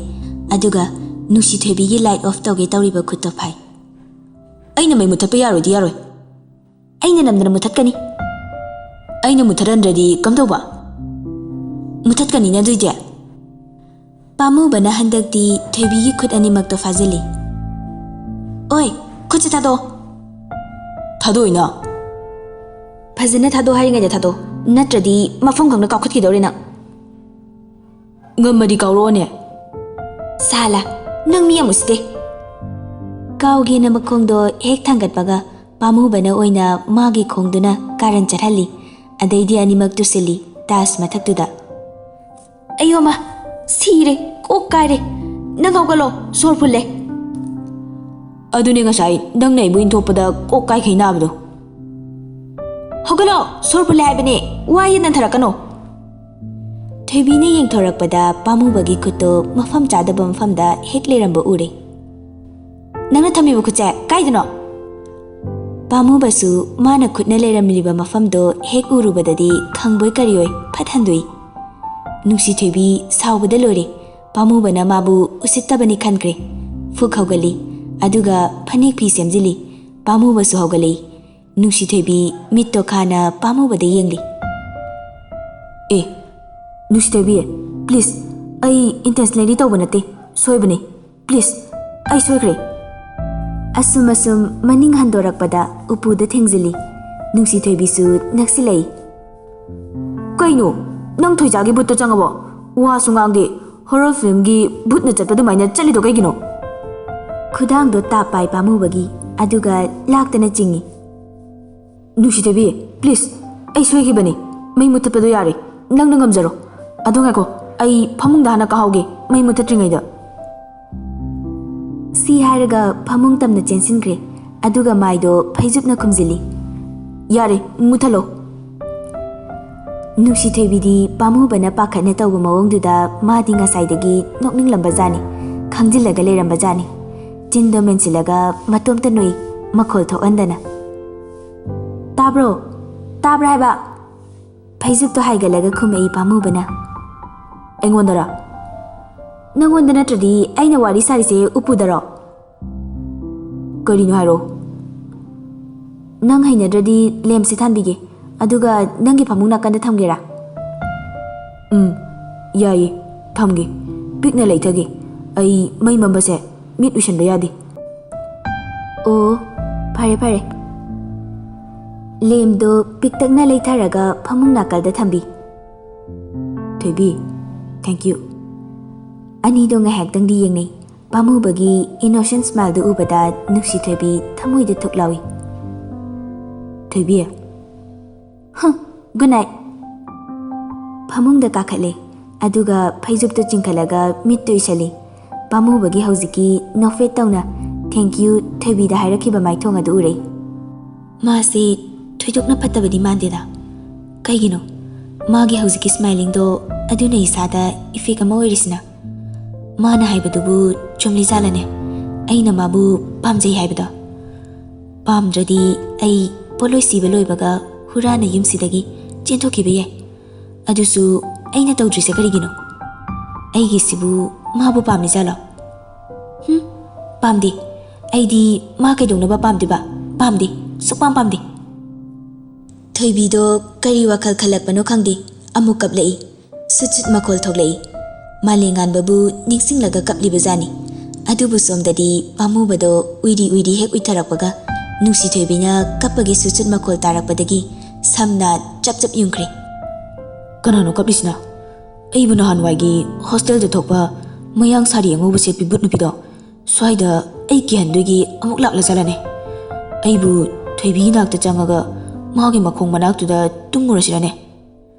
ꯑꯗꯨꯒ ꯅꯨꯡꯁꯤ ꯊꯣꯏꯕꯤꯒꯤ light off ꯇꯧꯒꯦ ꯇꯧꯔꯤꯕ ꯈꯨꯠꯇꯣ ꯐꯥꯏ꯫ "ꯑꯩꯅ ꯃꯩ ꯃꯨꯊꯠꯄ ꯌꯥꯔꯣꯏꯗꯤ ꯌꯥꯔꯣꯏ꯫" "ꯑꯩꯅ ꯅꯝꯗꯅ ꯃꯨꯊꯠꯀꯅꯤ꯫" "ꯑꯩꯅ ꯃꯨꯊꯠꯍꯟꯗ꯭ꯔꯗꯤ ꯀꯝꯗꯧꯕ?" "ꯃꯨꯊꯠꯀꯅꯤꯅ ꯑꯗꯨꯏꯗꯤ꯫" ꯄꯥꯝꯃꯨꯕꯅ ꯍꯟꯗꯛꯇꯤ ꯊꯣꯏꯕꯤꯒꯤ ꯈꯨꯠ ꯑꯅꯤꯃꯛꯇꯣ ꯐꯥꯖꯤꯜꯂꯤ꯫ "ꯑꯣꯏ, ꯈꯨꯠꯁꯦ ꯊꯥꯗꯣꯛꯑꯣ꯫" "ꯊꯥꯗꯣꯛꯏꯅ꯫" "ꯐꯖꯅ ꯊꯥꯗꯣꯛ ꯍꯥꯏꯔꯤꯉꯩꯗ ꯊꯥꯗꯣꯛ, ꯅꯠꯇ꯭ꯔꯗꯤ ꯃꯐꯝ ꯈꯪꯅ ꯀꯥꯎꯈꯠꯈꯤꯗꯧꯔꯦ ꯅꯪ꯫" "ꯉꯝꯃꯗꯤ ꯀꯥꯎꯔꯛꯑꯣꯅꯦ꯫" "ꯁꯥꯂꯥ, ꯅꯪ ꯃꯤ ꯌꯥꯝ ꯎꯁꯤꯠꯇꯦ꯫" ꯀꯥꯎꯒꯦꯅ ꯃꯈꯣꯡꯗꯣ ꯍꯦꯛ ꯊꯥꯡꯒꯠꯄꯒ ꯄꯥꯝꯃꯨꯕꯅ ꯑꯣꯏꯅ ꯃꯥꯒꯤ ꯈꯣꯡꯗꯨꯅ ꯀꯥꯔꯟ ꯆꯠꯍꯜꯂꯤ꯫ ꯑꯗꯩꯗꯤ ꯑꯅꯤꯃꯛ ꯇꯨꯁꯤꯜꯂꯤ ꯇꯥꯖ ꯃꯊꯛꯇꯨꯗ꯫ "ꯑꯌꯣꯃ, ꯁꯤꯔꯦ, ꯀꯣꯛ ꯀꯥꯏꯔꯦ꯫ ꯅꯪ ꯍꯧꯒꯠꯂꯣ, ꯁꯣꯔ ꯐꯨꯜꯂꯦ꯫" "ꯑꯗꯨꯅꯦ ꯉꯁꯥꯏ ꯅꯪꯅ ꯑꯩꯕꯨ ꯏꯟꯊꯣꯛꯄꯗ ꯀꯣꯛ ꯀꯥꯏꯈꯩ ꯅꯥꯕꯗꯣ꯫" "ꯍꯧꯒꯠꯂꯣ, ꯁꯣꯔ ꯐꯨꯜꯂꯦ ꯍꯥꯏꯕꯅꯦ, ꯋꯥ ꯍꯦꯟꯅ ꯊꯔꯛꯀꯅꯣ꯫" ꯊꯣꯏꯕꯤꯅ ꯌꯦꯡꯊꯣꯔꯛꯄꯗ ꯄꯥꯝꯃꯨꯕꯒꯤ ꯈꯨꯠꯇꯣ ꯃꯐꯝ ꯆꯥꯗꯕ ꯃꯐꯝꯗ ꯍꯦꯛ ꯂꯩꯔꯝꯕ ꯎꯔꯦ꯫ "ꯅꯪꯅ ꯊꯝꯃꯤꯕ ꯈꯨꯠꯁꯦ ꯀꯥꯏꯗꯅꯣ?" ꯄꯥꯝꯃꯨꯕꯁꯨ ꯃꯥꯅ ꯈꯨꯠꯅ ꯂꯩꯔꯝꯂꯤꯕ ꯃꯐꯝꯗꯣ ꯍꯦꯛ ꯎꯔꯨꯕꯗꯗꯤ ꯈꯪꯕꯣꯏ ꯀꯔꯤꯑꯣꯏ ꯐꯠ ꯍꯟꯗꯣꯛꯏ꯫ ꯅꯨꯡꯁꯤ ꯊꯣꯏꯕꯤ ꯁꯥꯎꯕꯗ ꯂꯣꯏꯔꯦ꯫ ꯄꯥꯝꯃꯨꯕꯅ ꯃꯥꯕꯨ ꯎꯁꯤꯠꯇꯕꯅꯤ ꯈꯟꯈ꯭ꯔꯦ꯫ ꯐꯨꯛ ꯍꯧꯒꯠꯂꯤ, ꯑꯗꯨꯒ ꯐꯅꯦꯛ ꯐꯤ ꯁꯦꯝꯖꯤꯜꯂꯤ꯫ ꯄꯥꯝꯃꯨꯕꯁꯨ ꯍꯧꯒꯠꯂꯛꯏ꯫ ꯅꯨꯡꯁꯤ ꯊꯣꯏꯕꯤ ꯃꯤꯠꯇꯣ ꯈꯥꯅ ꯄꯥꯝꯃꯨꯕꯗ ꯌꯦꯡꯂꯤ꯫ "ꯑꯦ, ꯅꯨꯡꯁꯤ ꯊꯣꯏꯕꯤ, please, ꯑꯩ intentionally ꯇꯧꯕ ꯅꯠꯇꯦ, ꯁꯣꯏꯕꯅꯦ꯫ Please, ꯑꯩ ꯁꯣꯏꯈ꯭ꯔꯦ꯫" ꯑꯁꯨꯝ ꯑꯁꯨꯝ ꯃꯅꯤꯡ ꯍꯟꯗꯣꯔꯛꯄꯗ ꯎꯄꯨꯗ ꯊꯦꯡꯖꯤꯜꯂꯤ꯫ ꯅꯨꯡꯁꯤ ꯊꯣꯏꯕꯤꯁꯨ ꯅꯛꯁꯤꯜꯂꯛꯏ꯫ "ꯀꯩꯅꯣ, ꯅꯪ ꯊꯣꯏꯖꯥꯒꯤ ꯕꯨꯠꯇ ꯆꯪꯉꯕꯣ? ꯋꯥꯁꯨ ꯉꯥꯡꯗꯦ꯫ Horror filmꯒꯤ ꯚꯨꯠꯅ ꯆꯠꯄ ꯑꯗꯨꯃꯥꯏꯅ ꯆꯠꯂꯤꯗꯣ ꯀꯩꯒꯤꯅꯣ?" ꯈꯨꯗꯥꯡꯗꯣ ꯇꯥꯞ ꯄꯥꯏ ꯄꯥꯝꯃꯨꯕꯒꯤ, ꯑꯗꯨꯒ ꯂꯥꯛꯇꯅ ꯆꯤꯡꯏ꯫ "ꯅꯨꯡꯁꯤ ꯊꯣꯏꯕꯤ, please, ꯑꯩ ꯁꯣꯏꯈꯤꯕꯅꯤ꯫ ꯃꯩ ꯃꯨꯊꯠꯄꯗꯣ ꯌꯥꯔꯦ, ꯅꯪꯅ ꯉꯝꯖꯔꯣ꯫ ꯑꯗꯣ ꯉꯥꯏꯈꯣ, ꯑꯩ ꯐꯃꯨꯡꯗ ꯍꯥꯟꯅ ꯀꯥꯍꯧꯒꯦ, ꯃꯩ ꯃꯨꯊꯠꯇ꯭ꯔꯤꯉꯩꯗ꯫" ꯁꯤ ꯍꯥꯏꯔꯒ ꯐꯃꯨꯡ ꯇꯝꯅ ꯆꯦꯟꯁꯤꯟꯈ꯭ꯔꯦ꯫ ꯑꯗꯨꯒ ꯃꯥꯏꯗꯣ ꯐꯩꯖꯨꯞꯅ ꯈꯨꯝꯖꯤꯜꯂꯤ꯫ "ꯌꯥꯔꯦ, ꯃꯨꯊꯠꯂꯣ!" ꯅꯨꯡꯁꯤꯊꯣꯏꯕꯤꯗꯤ ꯄꯥꯝꯃꯨꯕꯅ ꯄꯥꯈꯠꯅ ꯇꯧꯕ ꯃꯑꯣꯡꯗꯨꯗ ꯃꯥꯗꯤ ꯉꯁꯥꯏꯗꯒꯤ ꯅꯣꯛꯅꯤꯡꯂꯝꯕꯖꯥꯠꯅꯤ, ꯈꯪꯖꯤꯜꯂꯒ ꯂꯩꯔꯝꯕꯖꯥꯠꯅꯤ꯫ ꯆꯤꯟꯗꯣ ꯃꯦꯟꯁꯤꯜꯂꯒ ꯃꯇꯣꯝꯇ ꯅꯣꯛꯏ, ꯃꯈꯣꯜ ꯊꯣꯛꯍꯟꯗꯅ꯫ "ꯇꯥꯕ꯭ꯔꯣ? ꯇꯥꯕ꯭ꯔꯥ ꯍꯥꯏꯕ?" ꯐꯩꯖꯨꯞꯇꯣ ꯍꯥꯏꯒꯠꯂꯒ ꯈꯨꯝꯃꯛꯏ ꯄꯥꯝꯃꯨꯕꯅ꯫ "ꯑꯩꯉꯣꯟꯗꯔ? ꯅꯪꯉꯣꯟꯗ ꯅꯠꯇ꯭ꯔꯗꯤ ꯑꯩꯅ ꯋꯥꯔꯤ ꯁꯥꯔꯤꯁꯦ ꯎꯄꯨꯗꯔꯣ?" "ꯀꯔꯤꯅꯣ ꯍꯥꯏꯔꯣ?" "ꯅꯪ ꯍꯩꯅꯗ꯭ꯔꯗꯤ ꯂꯦꯝꯞꯁꯦ ꯊꯥꯟꯕꯤꯒꯦ, ꯑꯗꯨꯒ ꯅꯪꯒꯤ ꯐꯃꯨꯡ ꯅꯥꯀꯟꯗ ꯊꯝꯒꯦꯔꯥ?" "ꯎꯝ, ꯌꯥꯏꯌꯦ, ꯊꯝꯒꯦ꯫ ꯄꯤꯛꯅ ꯂꯩꯊꯒꯦ꯫ ꯑꯩ ꯃꯩ ꯃꯝꯕꯁꯦ ꯃꯤꯠ ꯎꯏꯁꯟꯕ ꯌꯥꯗꯦ꯫" "ꯑꯣ, ꯐꯔꯦ ꯐꯔꯦ꯫" ꯂꯦꯝꯞꯗꯣ ꯄꯤꯛꯇꯛꯅ ꯂꯩꯊꯔꯒ ꯐꯃꯨꯡ ꯅꯥꯀꯜꯗ ꯊꯝꯕꯤ꯫ "ꯊꯣꯏꯕꯤ, thank you꯫" ꯑꯅꯤꯗꯣ ꯉꯥꯏꯍꯥꯛꯇꯪꯗꯤ ꯌꯦꯡꯅꯩ꯫ ꯄꯥꯝꯃꯨꯕꯒꯤ innocent smileꯗꯨ ꯎꯕꯗ ꯅꯨꯡꯁꯤꯊꯣꯏꯕꯤ ꯊꯃꯣꯏꯗ ꯊꯨꯛ ꯂꯥꯎꯏ꯫ "ꯊꯣꯏꯕꯤ꯫" "ꯍꯨꯝ, good night꯫" ꯐꯃꯨꯡꯗ ꯀꯥꯈꯠꯂꯦ, ꯑꯗꯨꯒ ꯐꯩꯖꯨꯞꯇꯨ ꯆꯤꯡꯈꯠꯂꯒ ꯃꯤꯠꯇꯨ ꯎꯏꯁꯜꯂꯤ꯫ ꯄꯥꯝꯃꯨꯕꯒꯤ ꯍꯧꯖꯤꯛꯀꯤ ꯅꯣꯛꯐꯦꯠ ꯇꯧꯅ "Thank you, ꯊꯣꯏꯕꯤꯗ" ꯍꯥꯏꯔꯛꯈꯤꯕ ꯃꯥꯏꯊꯣꯡ ꯑꯗꯨ ꯎꯔꯦ꯫ ꯃꯥꯁꯦ ꯊꯣꯏꯗꯣꯛꯅ ꯐꯠꯇꯕꯗꯤ ꯃꯥꯟꯗꯦꯗ꯫ ꯀꯩꯒꯤꯅꯣ ꯃꯥꯒꯤ ꯍꯧꯖꯤꯛꯀꯤ smilingꯗꯣ ꯑꯗꯨꯅ ꯏꯁꯥꯗ effect ꯑꯃ ꯑꯣꯏꯔꯤꯁꯤꯅ? ꯃꯥꯅ ꯍꯥꯏꯕꯗꯨꯕꯨ ꯆꯨꯝꯂꯤꯖꯥꯠꯂꯅꯦ? ꯑꯩꯅ ꯃꯥꯕꯨ ꯄꯥꯝꯖꯩ ꯍꯥꯏꯕꯗꯣ? ꯄꯥꯝꯗ꯭ꯔꯗꯤ ꯑꯩ ꯄꯣꯠꯂꯣꯏ ꯁꯤꯕ ꯂꯣꯏꯕꯒ ꯍꯨꯔꯥꯅ ꯌꯨꯝꯁꯤꯗꯒꯤ ꯆꯦꯟꯊꯣꯛꯈꯤꯕ ꯌꯥꯏ꯫ ꯑꯗꯨꯁꯨ ꯑꯩꯅ ꯇꯧꯗ꯭ꯔꯤꯁꯦ ꯀꯔꯤꯒꯤꯅꯣ? ꯑꯩꯒꯤꯁꯤꯕꯨ ꯃꯥꯕꯨ ꯄꯥꯝꯃꯤꯖꯥꯠꯂꯣ? ꯍꯨꯝ, ꯄꯥꯝꯗꯦ꯫ ꯑꯩꯗꯤ ꯃꯥ ꯀꯩꯗꯧꯅꯕ ꯄꯥꯝꯗꯣꯏꯕ? ꯄꯥꯝꯗꯦ, ꯁꯨꯛꯄꯥꯝ ꯄꯥꯝꯗꯦ꯫ ꯊꯣꯏꯕꯤꯗꯣ ꯀꯔꯤ ꯋꯥꯈꯜ ꯈꯜꯂꯛꯄꯅꯣ ꯈꯪꯗꯦ, ꯑꯃꯨꯛ ꯀꯞꯂꯛꯏ꯫ ꯁꯨꯠ ꯁꯨꯠ ꯃꯈꯣꯜ ꯊꯣꯛꯂꯛꯏ꯫ ꯃꯥꯂꯦꯝꯉꯥꯟꯕꯕꯨ ꯅꯤꯡꯁꯤꯡꯂꯒ ꯀꯞꯂꯤꯕꯖꯥꯠꯅꯤ꯫ ꯑꯗꯨꯕꯨ ꯁꯣꯝꯗꯗꯤ ꯄꯥꯝꯃꯨꯕꯗꯣ ꯎꯏꯔꯤ ꯎꯏꯔꯤ ꯍꯦꯛ ꯎꯏꯊꯔꯛꯄꯒ, ꯅꯨꯡꯁꯤꯊꯣꯏꯕꯤꯅ ꯀꯞꯄꯒꯤ ꯁꯨꯠ ꯁꯨꯠ ꯃꯈꯣꯜ ꯇꯥꯔꯛꯄꯗꯒꯤ ꯁꯝꯅ ꯆꯞ ꯆꯞ ꯌꯨꯡꯈ꯭ꯔꯦ꯫ "ꯀꯅꯥꯅꯣ ꯀꯞꯂꯤꯁꯤꯅ? ꯑꯩꯕꯨ ꯅꯍꯥꯟꯋꯥꯏꯒꯤ hostelꯗ ꯊꯣꯛꯄ ꯃꯌꯥꯡ ꯁꯥꯔꯤ ꯑꯉꯧꯕ ꯁꯦꯠꯄꯤ ꯚꯨꯠ ꯅꯨꯄꯤꯗꯣ ꯁ꯭ꯋꯥꯏꯗ ꯑꯩ ꯀꯤꯍꯟꯗꯣꯏꯒꯤ ꯑꯃꯨꯛ ꯂꯥꯛꯂꯖꯥꯠꯂꯅꯦ? ꯑꯩꯕꯨ ꯊꯣꯏꯕꯤꯒꯤ ꯅꯥꯛꯇ ꯆꯪꯉꯒ ꯃꯥꯒꯤ ꯃꯈꯣꯡ ꯃꯅꯥꯛꯇꯨꯗ ꯇꯨꯝꯃꯨꯔꯁꯤꯔꯅꯦ?"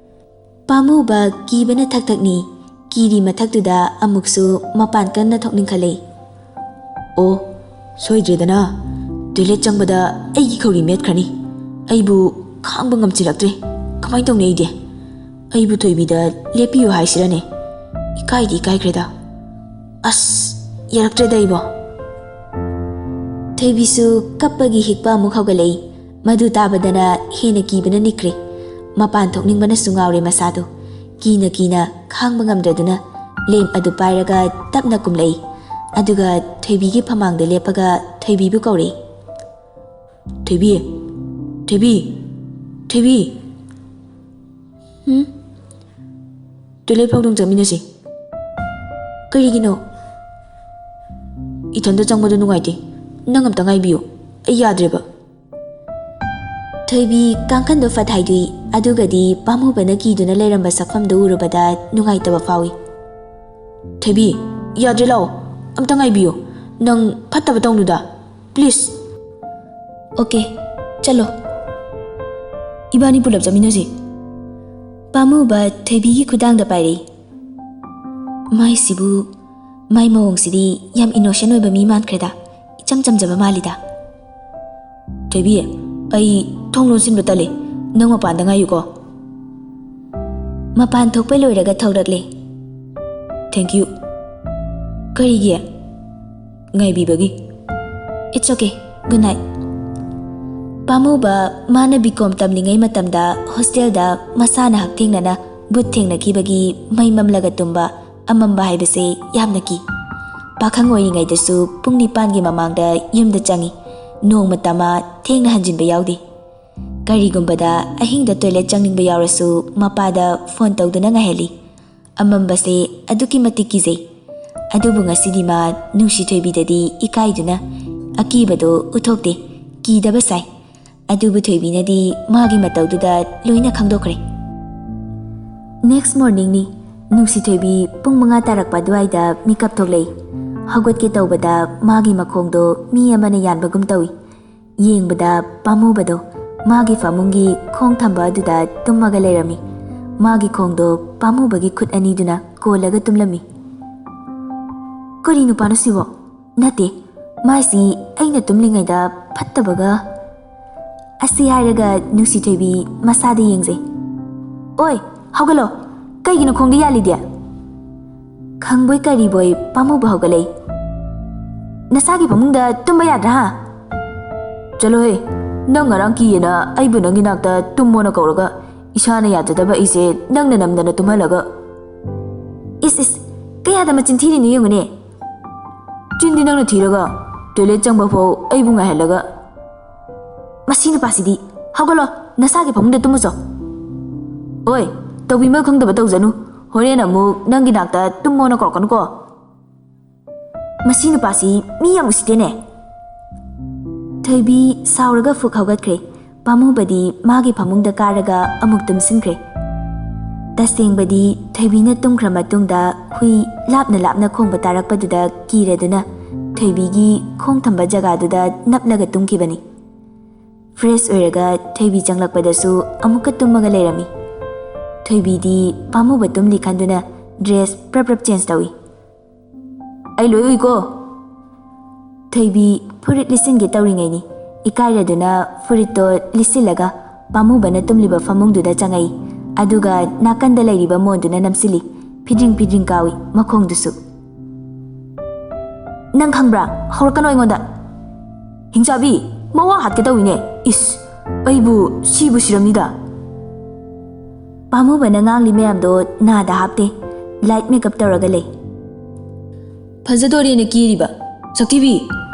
ꯄꯥꯝꯃꯨꯕ ꯀꯤꯕꯅ ꯊꯛ ꯊꯛꯅꯤ꯫ ꯀꯤꯔꯤ ꯃꯊꯛꯇꯨꯗ ꯑꯃꯨꯛꯁꯨ ꯃꯄꯥꯟ ꯀꯟꯅ ꯊꯣꯛꯅꯤꯡꯈꯠꯂꯛꯏ꯫ "ꯑꯣ, ꯁꯣꯏꯗ꯭ꯔꯦꯗꯅ, ꯇꯣꯏꯂꯦꯠ ꯆꯪꯕꯗ ꯑꯩꯒꯤ ꯈꯧꯔꯤ ꯃꯦꯠꯈ꯭ꯔꯅꯤ꯫ ꯑꯩꯕꯨ ꯈꯥꯡꯕ ꯉꯝꯁꯤꯜꯂꯛꯇ꯭ꯔꯦ꯫ ꯀꯃꯥꯏꯅ ꯇꯧꯅꯤ ꯑꯩꯗꯤ? ꯑꯩꯕꯨ ꯊꯣꯏꯕꯤꯗ ꯂꯦꯞꯄꯤꯌꯨ ꯍꯥꯏꯁꯤꯔꯅꯦ? ꯏꯀꯥꯏꯗꯤ ꯏꯀꯥꯏꯈ꯭ꯔꯦꯗ꯫ ꯑꯁ, ꯌꯥꯔꯛꯇ꯭ꯔꯦꯗ ꯑꯩꯕꯣ꯫ ꯊꯣꯏꯕꯤꯁꯨ ꯀꯞꯄꯒꯤ ꯍꯤꯛꯄ ꯑꯃꯨꯛ ꯍꯧꯒꯠꯂꯛꯏ꯫ ꯃꯗꯨ ꯇꯥꯕꯗꯅ ꯍꯦꯟꯅ ꯀꯤꯕꯅ ꯅꯤꯛꯈ꯭ꯔꯦ꯫ ꯃꯄꯥꯟ ꯊꯣꯛꯅꯤꯡꯕꯅꯁꯨ ꯉꯥꯎꯔꯦ ꯃꯁꯥꯗꯨ꯫ ꯀꯤꯅ ꯀꯤꯅ ꯈꯥꯡꯕ ꯉꯝꯗ꯭ꯔꯗꯨꯅ ꯂꯦꯝ ꯑꯗꯨ ꯄꯥꯏꯔꯒ ꯇꯞꯅ ꯀꯨꯝꯂꯛꯏ꯫ ꯑꯗꯨꯒ ꯊꯣꯏꯕꯤꯒꯤ ꯐꯃꯥꯡꯗ ꯂꯦꯞꯄꯒ ꯊꯣꯏꯕꯤꯕꯨ ꯀꯧꯔꯛꯏ꯫ "ꯊꯣꯏꯕꯤ, ꯊꯣꯏꯕꯤ, ꯊꯣꯏꯕꯤ!" "ꯍꯨꯝ?" "ꯇꯣꯏꯂꯦꯠ ꯐꯥꯎꯗꯪ ꯆꯪꯃꯤꯟꯅꯁꯤ꯫" "ꯀꯔꯤꯒꯤꯅꯣ?" "ꯏꯊꯟꯇ ꯆꯪꯕꯗꯣ ꯅꯨꯡꯉꯥꯏꯇꯦ꯫ ꯅꯪ ꯑꯝꯇ ꯉꯥꯏꯕꯤꯌꯨ꯫ ꯑꯩ ꯌꯥꯗ꯭ꯔꯦꯕ꯫" ꯊꯣꯏꯕꯤ ꯀꯥꯡꯈꯟꯗꯣ ꯐꯠ ꯍꯥꯏꯗꯣꯛꯏ꯫ ꯑꯗꯨꯒꯗꯤ ꯄꯥꯝꯃꯨꯕꯅ ꯀꯤꯗꯨꯅ ꯂꯩꯔꯝꯕ ꯁꯛꯐꯝꯗꯨ ꯎꯔꯨꯕꯗ ꯅꯨꯡꯉꯥꯏꯇꯕ ꯐꯥꯎꯏ꯫ "ꯊꯣꯏꯕꯤ, ꯌꯥꯗ꯭ꯔꯦ, ꯂꯥꯛꯑꯣ꯫ ꯑꯝꯇ ꯉꯥꯏꯕꯤꯌꯨ꯫ ꯅꯪ ꯐꯠꯇꯕ ꯇꯧꯅꯨꯗ꯫ ꯄ꯭ꯂꯤꯖ꯫" "ꯑꯣꯀꯦ, ꯆꯠꯂꯣ꯫ ꯏꯕꯥꯅꯤ ꯄꯨꯂꯞ ꯆꯠꯃꯤꯟꯅꯁꯤ꯫" ꯄꯥꯝꯃꯨꯕ ꯊꯣꯏꯕꯤꯒꯤ ꯈꯨꯗꯥꯡꯗ ꯄꯥꯏꯔꯛꯏ꯫ "ꯃꯥꯏꯁꯤꯕꯨ, ꯃꯥꯏ ꯃꯑꯣꯡꯁꯤꯗꯤ ꯌꯥꯝ ꯏꯅꯣꯁꯦꯟ ꯑꯣꯏꯕ ꯃꯤ ꯃꯥꯟꯈ꯭ꯔꯦꯗ꯫ ꯏꯆꯝ ꯆꯝꯖꯕ ꯃꯥꯜꯂꯤꯗ꯫" "ꯊꯣꯏꯕꯤ, ꯑꯩ ꯊꯣꯡ ꯂꯣꯟꯁꯤꯟꯕ ꯇꯜꯂꯤ꯫ ꯅꯪ ꯃꯄꯥꯟꯗ ꯉꯥꯏꯌꯨꯀꯣ꯫" ꯃꯄꯥꯟ ꯊꯣꯛꯄ ꯂꯣꯏꯔꯒ ꯊꯣꯛꯂꯛꯂꯦ꯫ "Thank you." "ꯀꯔꯤꯒꯤ?" "ꯉꯥꯏꯕꯤꯕꯒꯤ꯫" "It's okay. Good night." ꯄꯥꯝꯃꯨꯕ ꯃꯥꯅ ꯕꯤ ꯀꯣꯝ ꯇꯝꯂꯤꯉꯩ ꯃꯇꯝꯗ ꯍꯣꯁꯇꯦꯜꯗ ꯃꯁꯥꯅ ꯍꯛꯊꯦꯡꯅꯅ ꯚꯨꯠ ꯊꯦꯡꯅꯈꯤꯕꯒꯤ ꯃꯩ ꯃꯝꯂꯒ ꯇꯨꯝꯕ ꯑꯃꯝꯕ ꯍꯥꯏꯕꯁꯦ ꯌꯥꯝꯅ ꯀꯤ꯫ ꯄꯥꯈꯪ ꯑꯣꯏꯔꯤꯉꯩꯗꯁꯨ ꯄꯨꯡ ꯅꯤꯄꯥꯟꯒꯤ ꯃꯃꯥꯡꯗ ꯌꯨꯝꯗ ꯆꯪꯏ꯫ ꯅꯣꯡꯃꯇ ꯃꯥ ꯊꯦꯡꯅ ꯍꯟꯖꯤꯟꯕ ꯌꯥꯎꯗꯦ꯫ ꯀꯔꯤꯒꯨꯝꯕꯗ ꯑꯍꯤꯡꯗ ꯇꯣꯏꯂꯦꯠ ꯆꯪꯅꯤꯡꯕ ꯌꯥꯎꯔꯁꯨ ꯃꯄꯥꯗ ꯐꯣꯟ ꯇꯧꯗꯨꯅ ꯉꯥꯏꯍꯜꯂꯤ꯫ ꯑꯃꯝꯕꯁꯦ ꯑꯗꯨꯛꯀꯤ ꯃꯇꯤꯛ ꯀꯤꯖꯩ꯫ ꯑꯗꯨꯕꯨ ꯉꯁꯤꯗꯤ ꯃꯥ ꯅꯨꯡꯁꯤ ꯊꯣꯏꯕꯤꯗꯗꯤ ꯏꯀꯥꯏꯗꯨꯅ ꯑꯀꯤꯕꯗꯣ ꯎꯠꯊꯣꯛꯇꯦ, ꯀꯤꯗꯕ ꯁꯥꯏ꯫ ꯑꯗꯨꯕꯨ ꯊꯣꯏꯕꯤꯅꯗꯤ ꯃꯥꯒꯤ ꯃꯇꯧꯗꯨꯗ ꯂꯣꯏꯅ ꯈꯪꯗꯣꯛꯈ꯭ꯔꯦ꯫ ꯅꯦꯛꯁ ꯃꯣꯔꯅꯤꯡꯅꯤ꯫ ꯅꯨꯡꯁꯤ ꯊꯣꯏꯕꯤ ꯄꯨꯡ ꯃꯉꯥ ꯇꯥꯔꯛꯄ ꯑꯗꯨꯋꯥꯏꯗ ꯃꯤꯀꯞ ꯊꯣꯛꯂꯛꯏ꯫ ꯍꯧꯒꯠꯀꯦ ꯇꯧꯕꯗ ꯃꯥꯒꯤ ꯃꯈꯣꯡꯗꯣ ꯃꯤ ꯑꯃꯅ ꯌꯥꯟꯕꯒꯨꯝ ꯇꯧꯏ꯫ ꯌꯦꯡꯕꯗ ꯄꯥꯝꯃꯨꯕꯗꯣ ꯃꯥꯒꯤ ꯐꯃꯨꯡꯒꯤ ꯈꯣꯡ ꯊꯝꯕ ꯑꯗꯨꯗ ꯇꯨꯝꯃꯒ ꯂꯩꯔꯝꯃꯤ꯫ ꯃꯥꯒꯤ ꯈꯣꯡꯗꯣ ꯄꯥꯝꯃꯨꯕꯒꯤ ꯈꯨꯠ ꯑꯅꯤꯗꯨꯅ ꯀꯣꯜꯂꯒ ꯇꯨꯝꯂꯝꯃꯤ꯫ "ꯀꯔꯤ ꯅꯨꯄꯥꯅꯣ ꯁꯤꯕꯣ? ꯅꯠꯇꯦ, ꯃꯥꯏꯁꯤ ꯑꯩꯅ ꯇꯨꯝꯂꯤꯉꯩꯗ ꯐꯠꯇꯕꯒ꯫ ꯑꯁꯤ ꯍꯥꯏꯔꯒ ꯅꯨꯡꯁꯤꯊꯣꯏꯕꯤ ꯃꯁꯥꯗ ꯌꯦꯡꯖꯩ꯫ "ꯑꯣꯏ, ꯍꯧꯒꯠꯂꯣ꯫ ꯀꯩꯒꯤꯅꯣ ꯈꯣꯡꯗ ꯌꯥꯜꯂꯤꯗꯤ?" ꯈꯪꯕꯣꯏ ꯀꯔꯤꯕꯣꯏ ꯄꯥꯝꯃꯨꯕ ꯍꯧꯒꯠꯂꯛꯏ꯫ "ꯅꯁꯥꯒꯤ ꯐꯃꯨꯡꯗ ꯇꯨꯝꯕ ꯌꯥꯗ꯭ꯔꯥ, ꯍꯥ?" "ꯆꯠꯂꯣꯍꯦ, ꯅꯪ ꯉꯔꯥꯡ ꯀꯤꯌꯦꯅ ꯑꯩꯕꯨ ꯅꯪꯒꯤ ꯅꯥꯛꯇ ꯇꯨꯝꯃꯣꯅ ꯀꯧꯔꯒ, ꯏꯁꯥꯅ ꯌꯥꯖꯗꯕ ꯑꯩꯁꯦ ꯅꯪꯅ ꯅꯝꯗꯅ ꯇꯨꯝꯍꯜꯂꯒ꯫" "ꯏꯁ ꯏꯁ, ꯀꯌꯥꯗ ꯃꯆꯤꯟ ꯊꯤꯔꯤꯅꯣ ꯌꯦꯡꯉꯨꯅꯦ꯫ ꯆꯤꯟꯗꯤ ꯅꯪꯅ ꯊꯤꯔꯒ, ꯇꯣꯏꯂꯦꯠ ꯆꯪꯕ ꯐꯥꯎ ꯑꯩꯕꯨ ꯉꯥꯏꯍꯜꯂꯒ꯫ ꯃꯁꯤ ꯅꯨꯄꯥꯁꯤꯗꯤ, ꯍꯧꯒꯠꯂꯣ, ꯅꯁꯥꯒꯤ ꯐꯃꯨꯡꯗ ꯇꯨꯝꯃꯨꯆꯣ꯫ ꯑꯣꯏ, ꯇꯧꯕꯤꯃꯜ ꯈꯪꯗꯕ ꯇꯧꯖꯅꯨ, ꯍꯣꯔꯦꯟ ꯑꯃꯨꯛ ꯅꯪꯒꯤ ꯅꯥꯛꯇ ꯇꯨꯝꯃꯣꯅ ꯀꯧꯔꯛꯀꯅꯨꯀꯣ꯫ ꯃꯁꯤ ꯅꯨꯄꯥꯁꯤ ꯃꯤ ꯌꯥꯝ ꯎꯁꯤꯠꯇꯦꯅꯦ꯫" ꯊꯣꯏꯕꯤ ꯁꯥꯎꯔꯒ ꯐꯨꯛ ꯍꯧꯒꯠꯈ꯭ꯔꯦ꯫ ꯄꯥꯝꯃꯨꯕꯗꯤ ꯃꯥꯒꯤ ꯐꯃꯨꯡꯗ ꯀꯥꯔꯒ ꯑꯃꯨꯛ ꯇꯨꯝꯁꯤꯟꯈ꯭ꯔꯦ꯫ ꯇꯁꯦꯡꯕꯗꯤ ꯊꯣꯏꯕꯤꯅ ꯇꯨꯝꯈ꯭ꯔ ꯃꯇꯨꯡꯗ ꯍꯨꯏ ꯂꯥꯞꯅ ꯂꯥꯞꯅ ꯈꯣꯡꯕ ꯇꯥꯔꯛꯄꯗꯨꯗ ꯀꯤꯔꯗꯨꯅ ꯊꯣꯏꯕꯤꯒꯤ ꯈꯣꯡ ꯊꯝꯕ ꯖꯒꯥꯗꯨꯗ ꯅꯞꯂꯒ ꯇꯨꯝꯈꯤꯕꯅꯤ꯫ ꯐ꯭ꯔꯦꯁ ꯑꯣꯏꯔꯒ ꯊꯣꯏꯕꯤ ꯆꯪꯂꯛꯄꯗꯁꯨ ꯑꯃꯨꯛꯀ ꯇꯨꯝꯃꯒ ꯂꯩꯔꯝꯃꯤ꯫ ꯊꯣꯏꯕꯤꯗꯤ ꯄꯥꯝꯃꯨꯕ ꯇꯨꯝꯂꯤ ꯈꯟꯗꯨꯅ ꯗ꯭ꯔꯦꯁ ꯄ꯭ꯔꯞ ꯄ꯭ꯔꯞ ꯆꯦꯟꯖ ꯇꯧꯏ꯫ "ꯑꯩ ꯂꯣꯏ ꯎꯏꯀꯣ꯫" ꯊꯣꯏꯕꯤ ꯐꯨꯔꯤꯠ ꯂꯤꯠꯁꯤꯟꯒꯦ ꯇꯧꯔꯤꯉꯩꯅꯤ, ꯏꯀꯥꯏꯔꯗꯨꯅ ꯐꯨꯔꯤꯠꯇꯣ ꯂꯤꯠꯁꯤꯜꯂꯒ ꯄꯥꯝꯃꯨꯕꯅ ꯇꯨꯝꯂꯤꯕ ꯐꯃꯨꯡꯗꯨꯗ ꯆꯪꯉꯛꯏ꯫ ꯑꯗꯨꯒ ꯅꯥꯀꯟꯗ ꯂꯩꯔꯤꯕ ꯃꯣꯟꯗꯨꯅ ꯅꯝꯁꯤꯜꯂꯤ꯫ ꯐꯤꯗ꯭ꯔꯤꯡ ꯐꯤꯗ꯭ꯔꯤꯡ ꯀꯥꯎꯏ ꯃꯈꯣꯡꯗꯨꯁꯨ꯫ "ꯅꯪ ꯈꯪꯕ꯭ꯔꯥ? ꯍꯧꯔꯛꯀꯅꯣ ꯑꯩꯉꯣꯟꯗ꯫" "ꯍꯤꯡꯆꯥꯕꯤ, ꯃꯋꯥ ꯍꯥꯠꯀꯦ ꯇꯧꯏꯅꯦ꯫ ꯏꯁ, ꯑꯩꯕꯨ ꯁꯤꯕꯨ ꯁꯤꯔꯝꯅꯤꯗ꯫" ꯄꯥꯝꯃꯨꯕꯅ ꯉꯥꯡꯂꯤ ꯃꯌꯥꯝꯗꯣ ꯅꯥꯗ ꯍꯥꯞꯇꯦ, ꯂꯥꯏꯠ ꯃꯦꯀꯞ ꯇꯧꯔꯒ ꯂꯩ꯫ "ꯐꯖꯗꯣꯔꯦꯅ ꯀꯦꯔꯤꯕ? ꯁꯛꯊꯤꯕꯤ,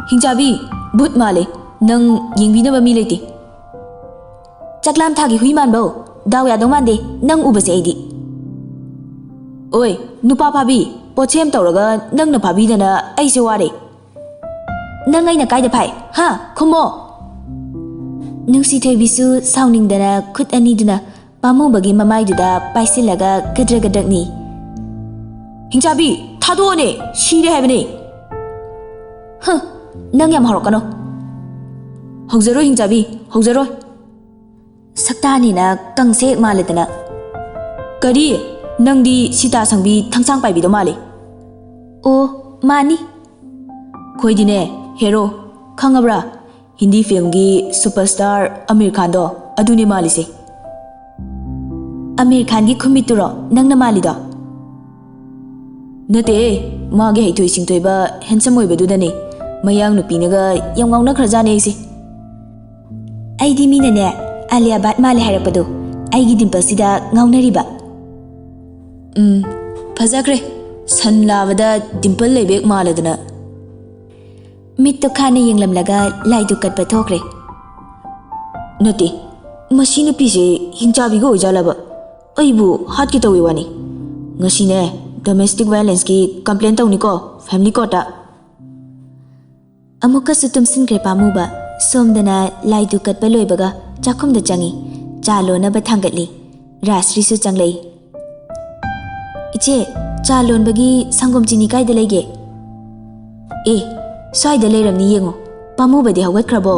ꯍꯤꯡꯆꯥꯕꯤ, ꯚꯨꯠ ꯃꯥꯜꯂꯦ꯫ ꯅꯪ ꯌꯦꯡꯕꯤꯅꯕ ꯃꯤ ꯂꯩꯇꯦ꯫ ꯆꯥꯛꯂꯥꯝ ꯊꯥꯒꯤ ꯍꯨꯏ ꯃꯥꯟꯕꯧ, ꯗꯥꯎ ꯌꯥꯗꯧ ꯃꯥꯟꯗꯦ ꯅꯪ ꯎꯕꯁꯦ ꯑꯩꯗꯤ꯫" "ꯑꯣꯏ, ꯅꯨꯄꯥ ꯐꯥꯕꯤ, ꯄꯣꯠꯁꯦꯝ ꯇꯧꯔꯒ ꯅꯪꯅ ꯐꯥꯕꯤꯗꯅ ꯑꯩꯁꯦ ꯋꯥꯔꯦ꯫ ꯅꯪ ꯑꯩꯅ ꯀꯥꯏꯗ ꯐꯥꯏ? ꯍꯥ? ꯈꯨꯝꯃꯣ!" ꯅꯨꯡꯁꯤꯊꯣꯏꯕꯤꯁꯨ ꯁꯥꯎꯅꯤꯡꯗꯅ ꯈꯨꯠ ꯑꯅꯤꯗꯨꯅ ꯄꯥꯝꯃꯨꯕꯒꯤ ꯃꯃꯥꯏꯗꯨꯗ ꯄꯥꯏꯁꯤꯜꯂꯒ ꯒꯗ꯭ꯔꯛ ꯒꯗ꯭ꯔꯛ ꯅꯤ꯫ "ꯍꯤꯡꯆꯥꯕꯤ, ꯊꯥꯗꯣꯛꯑꯣꯅꯦ, ꯁꯤꯔꯦ ꯍꯥꯏꯕꯅꯦ꯫" "ꯍ, ꯅꯪ ꯌꯥꯝ ꯍꯧꯔꯛꯀꯅꯣ꯫" "ꯍꯧꯖꯔꯣꯏ ꯍꯤꯡꯆꯥꯕꯤ, ꯍꯧꯖꯔꯣꯏ꯫" ꯁꯛꯇꯥꯅꯤꯅ ꯀꯪꯁꯦꯛ ꯃꯥꯜꯂꯦꯗꯅ꯫ "ꯀꯔꯤ? ꯅꯪꯗꯤ ꯁꯤꯇꯥ ꯁꯪꯕꯤ ꯊꯥꯡꯁꯥꯡ ꯄꯥꯏꯕꯤꯗꯣ ꯃꯥꯜꯂꯤ꯫" "ꯑꯣ, ꯃꯥꯅꯤ꯫" "ꯈꯣꯏꯗꯤꯅꯦ, ꯍꯦꯔꯣ, ꯈꯪꯉꯕ꯭ꯔꯥ? ꯍꯤꯟꯗꯤ ꯐꯤꯜꯝꯒꯤ ꯁꯨꯄꯔꯁ꯭ꯇꯥꯔ ꯑꯃꯤꯔ ꯈꯥꯟꯗꯣ, ꯑꯗꯨꯅꯦ ꯃꯥꯜꯂꯤꯁꯦ꯫ ꯑꯃꯤꯔ ꯈꯥꯟꯒꯤ ꯈꯨꯃꯤꯠꯇꯨꯔꯣ ꯅꯪꯅ ꯃꯥꯜꯂꯤꯗꯣ? ꯅꯠꯇꯦ, ꯃꯥꯒꯤ ꯍꯩꯊꯣꯏ ꯁꯤꯡꯊꯣꯏꯕ, ꯍꯦꯟꯁꯝ ꯑꯣꯏꯕꯗꯨꯗꯅꯦ꯫ ꯃꯌꯥꯡ ꯅꯨꯄꯤꯅꯒ ꯌꯥꯝ ꯉꯥꯎꯅꯈ꯭ꯔꯖꯥꯠꯅꯦ ꯑꯩꯁꯦ꯫ ꯑꯩꯗꯤ ꯃꯤꯅꯅꯦ ꯑꯥꯂꯤꯌꯥ ꯚꯥꯠ ꯃꯥꯜꯂꯦ ꯍꯥꯏꯔꯛꯄꯗꯣ, ꯑꯩꯒꯤ ꯗꯤꯝꯄꯜꯁꯤꯗ ꯉꯥꯎꯅꯔꯤꯕ꯫ ꯎꯝ, ꯐꯖꯈ꯭ꯔꯦ꯫ ꯁꯟ ꯂꯥꯕꯗ ꯗꯤꯝꯄꯜ ꯂꯩꯕ ꯍꯦꯛ ꯃꯥꯜꯂꯗꯅ꯫ ꯃꯤꯠꯇꯣ ꯈꯥꯅ ꯌꯦꯡꯂꯝꯂꯒ ꯂꯥꯏꯗꯨ ꯀꯠꯄ ꯊꯣꯛꯈ꯭ꯔꯦ꯫ ꯅꯠꯇꯦ, ꯃꯁꯤ ꯅꯨꯄꯤꯁꯦ ꯍꯤꯡꯆꯥꯕꯤꯒ ꯑꯣꯏꯖꯥꯠꯂꯕ? ꯑꯩꯕꯨ ꯍꯥꯠꯀꯦ ꯇꯧꯏ ꯋꯥꯅꯤ꯫ ꯉꯁꯤꯅꯦ ꯗꯣꯃꯦꯁꯇꯤꯛ ꯚꯥꯏꯑꯣꯂꯦꯟꯁꯀꯤ ꯀꯝꯄ꯭ꯂꯦꯟ ꯇꯧꯅꯤꯀꯣ, ꯐꯦꯃꯤꯂꯤ ꯀꯣꯔꯠꯇ꯫ ꯑꯃꯨꯛꯀꯁꯨ ꯇꯨꯝꯁꯤꯟꯈ꯭ꯔꯦ ꯄꯥꯝꯃꯨꯕ꯫ ꯁꯣꯝꯗꯅ ꯂꯥꯏꯗꯨ ꯀꯠꯄ ꯂꯣꯏꯕꯒ ꯆꯥꯛꯈꯨꯝꯗ ꯆꯪꯉꯤ꯫ ꯆꯥ ꯂꯣꯟꯅꯕ ꯊꯥꯡꯒꯠꯂꯤ꯫ ꯔꯥꯖꯁ꯭ꯔꯤꯁꯨ ꯆꯪꯂꯛꯏ꯫ "ꯏꯆꯦ, ꯆꯥ ꯂꯣꯟꯕꯒꯤ ꯁꯪꯒꯣꯝ ꯆꯤꯅꯤ ꯀꯥꯏꯗ ꯂꯩꯒꯦ?" "ꯑꯦ, ꯁ꯭ꯋꯥꯏꯗ ꯂꯩꯔꯝꯅꯤ, ꯌꯦꯡꯉꯣ꯫ ꯄꯥꯝꯃꯨꯕꯗꯤ ꯍꯧꯒꯠꯈ꯭ꯔꯕꯣ?"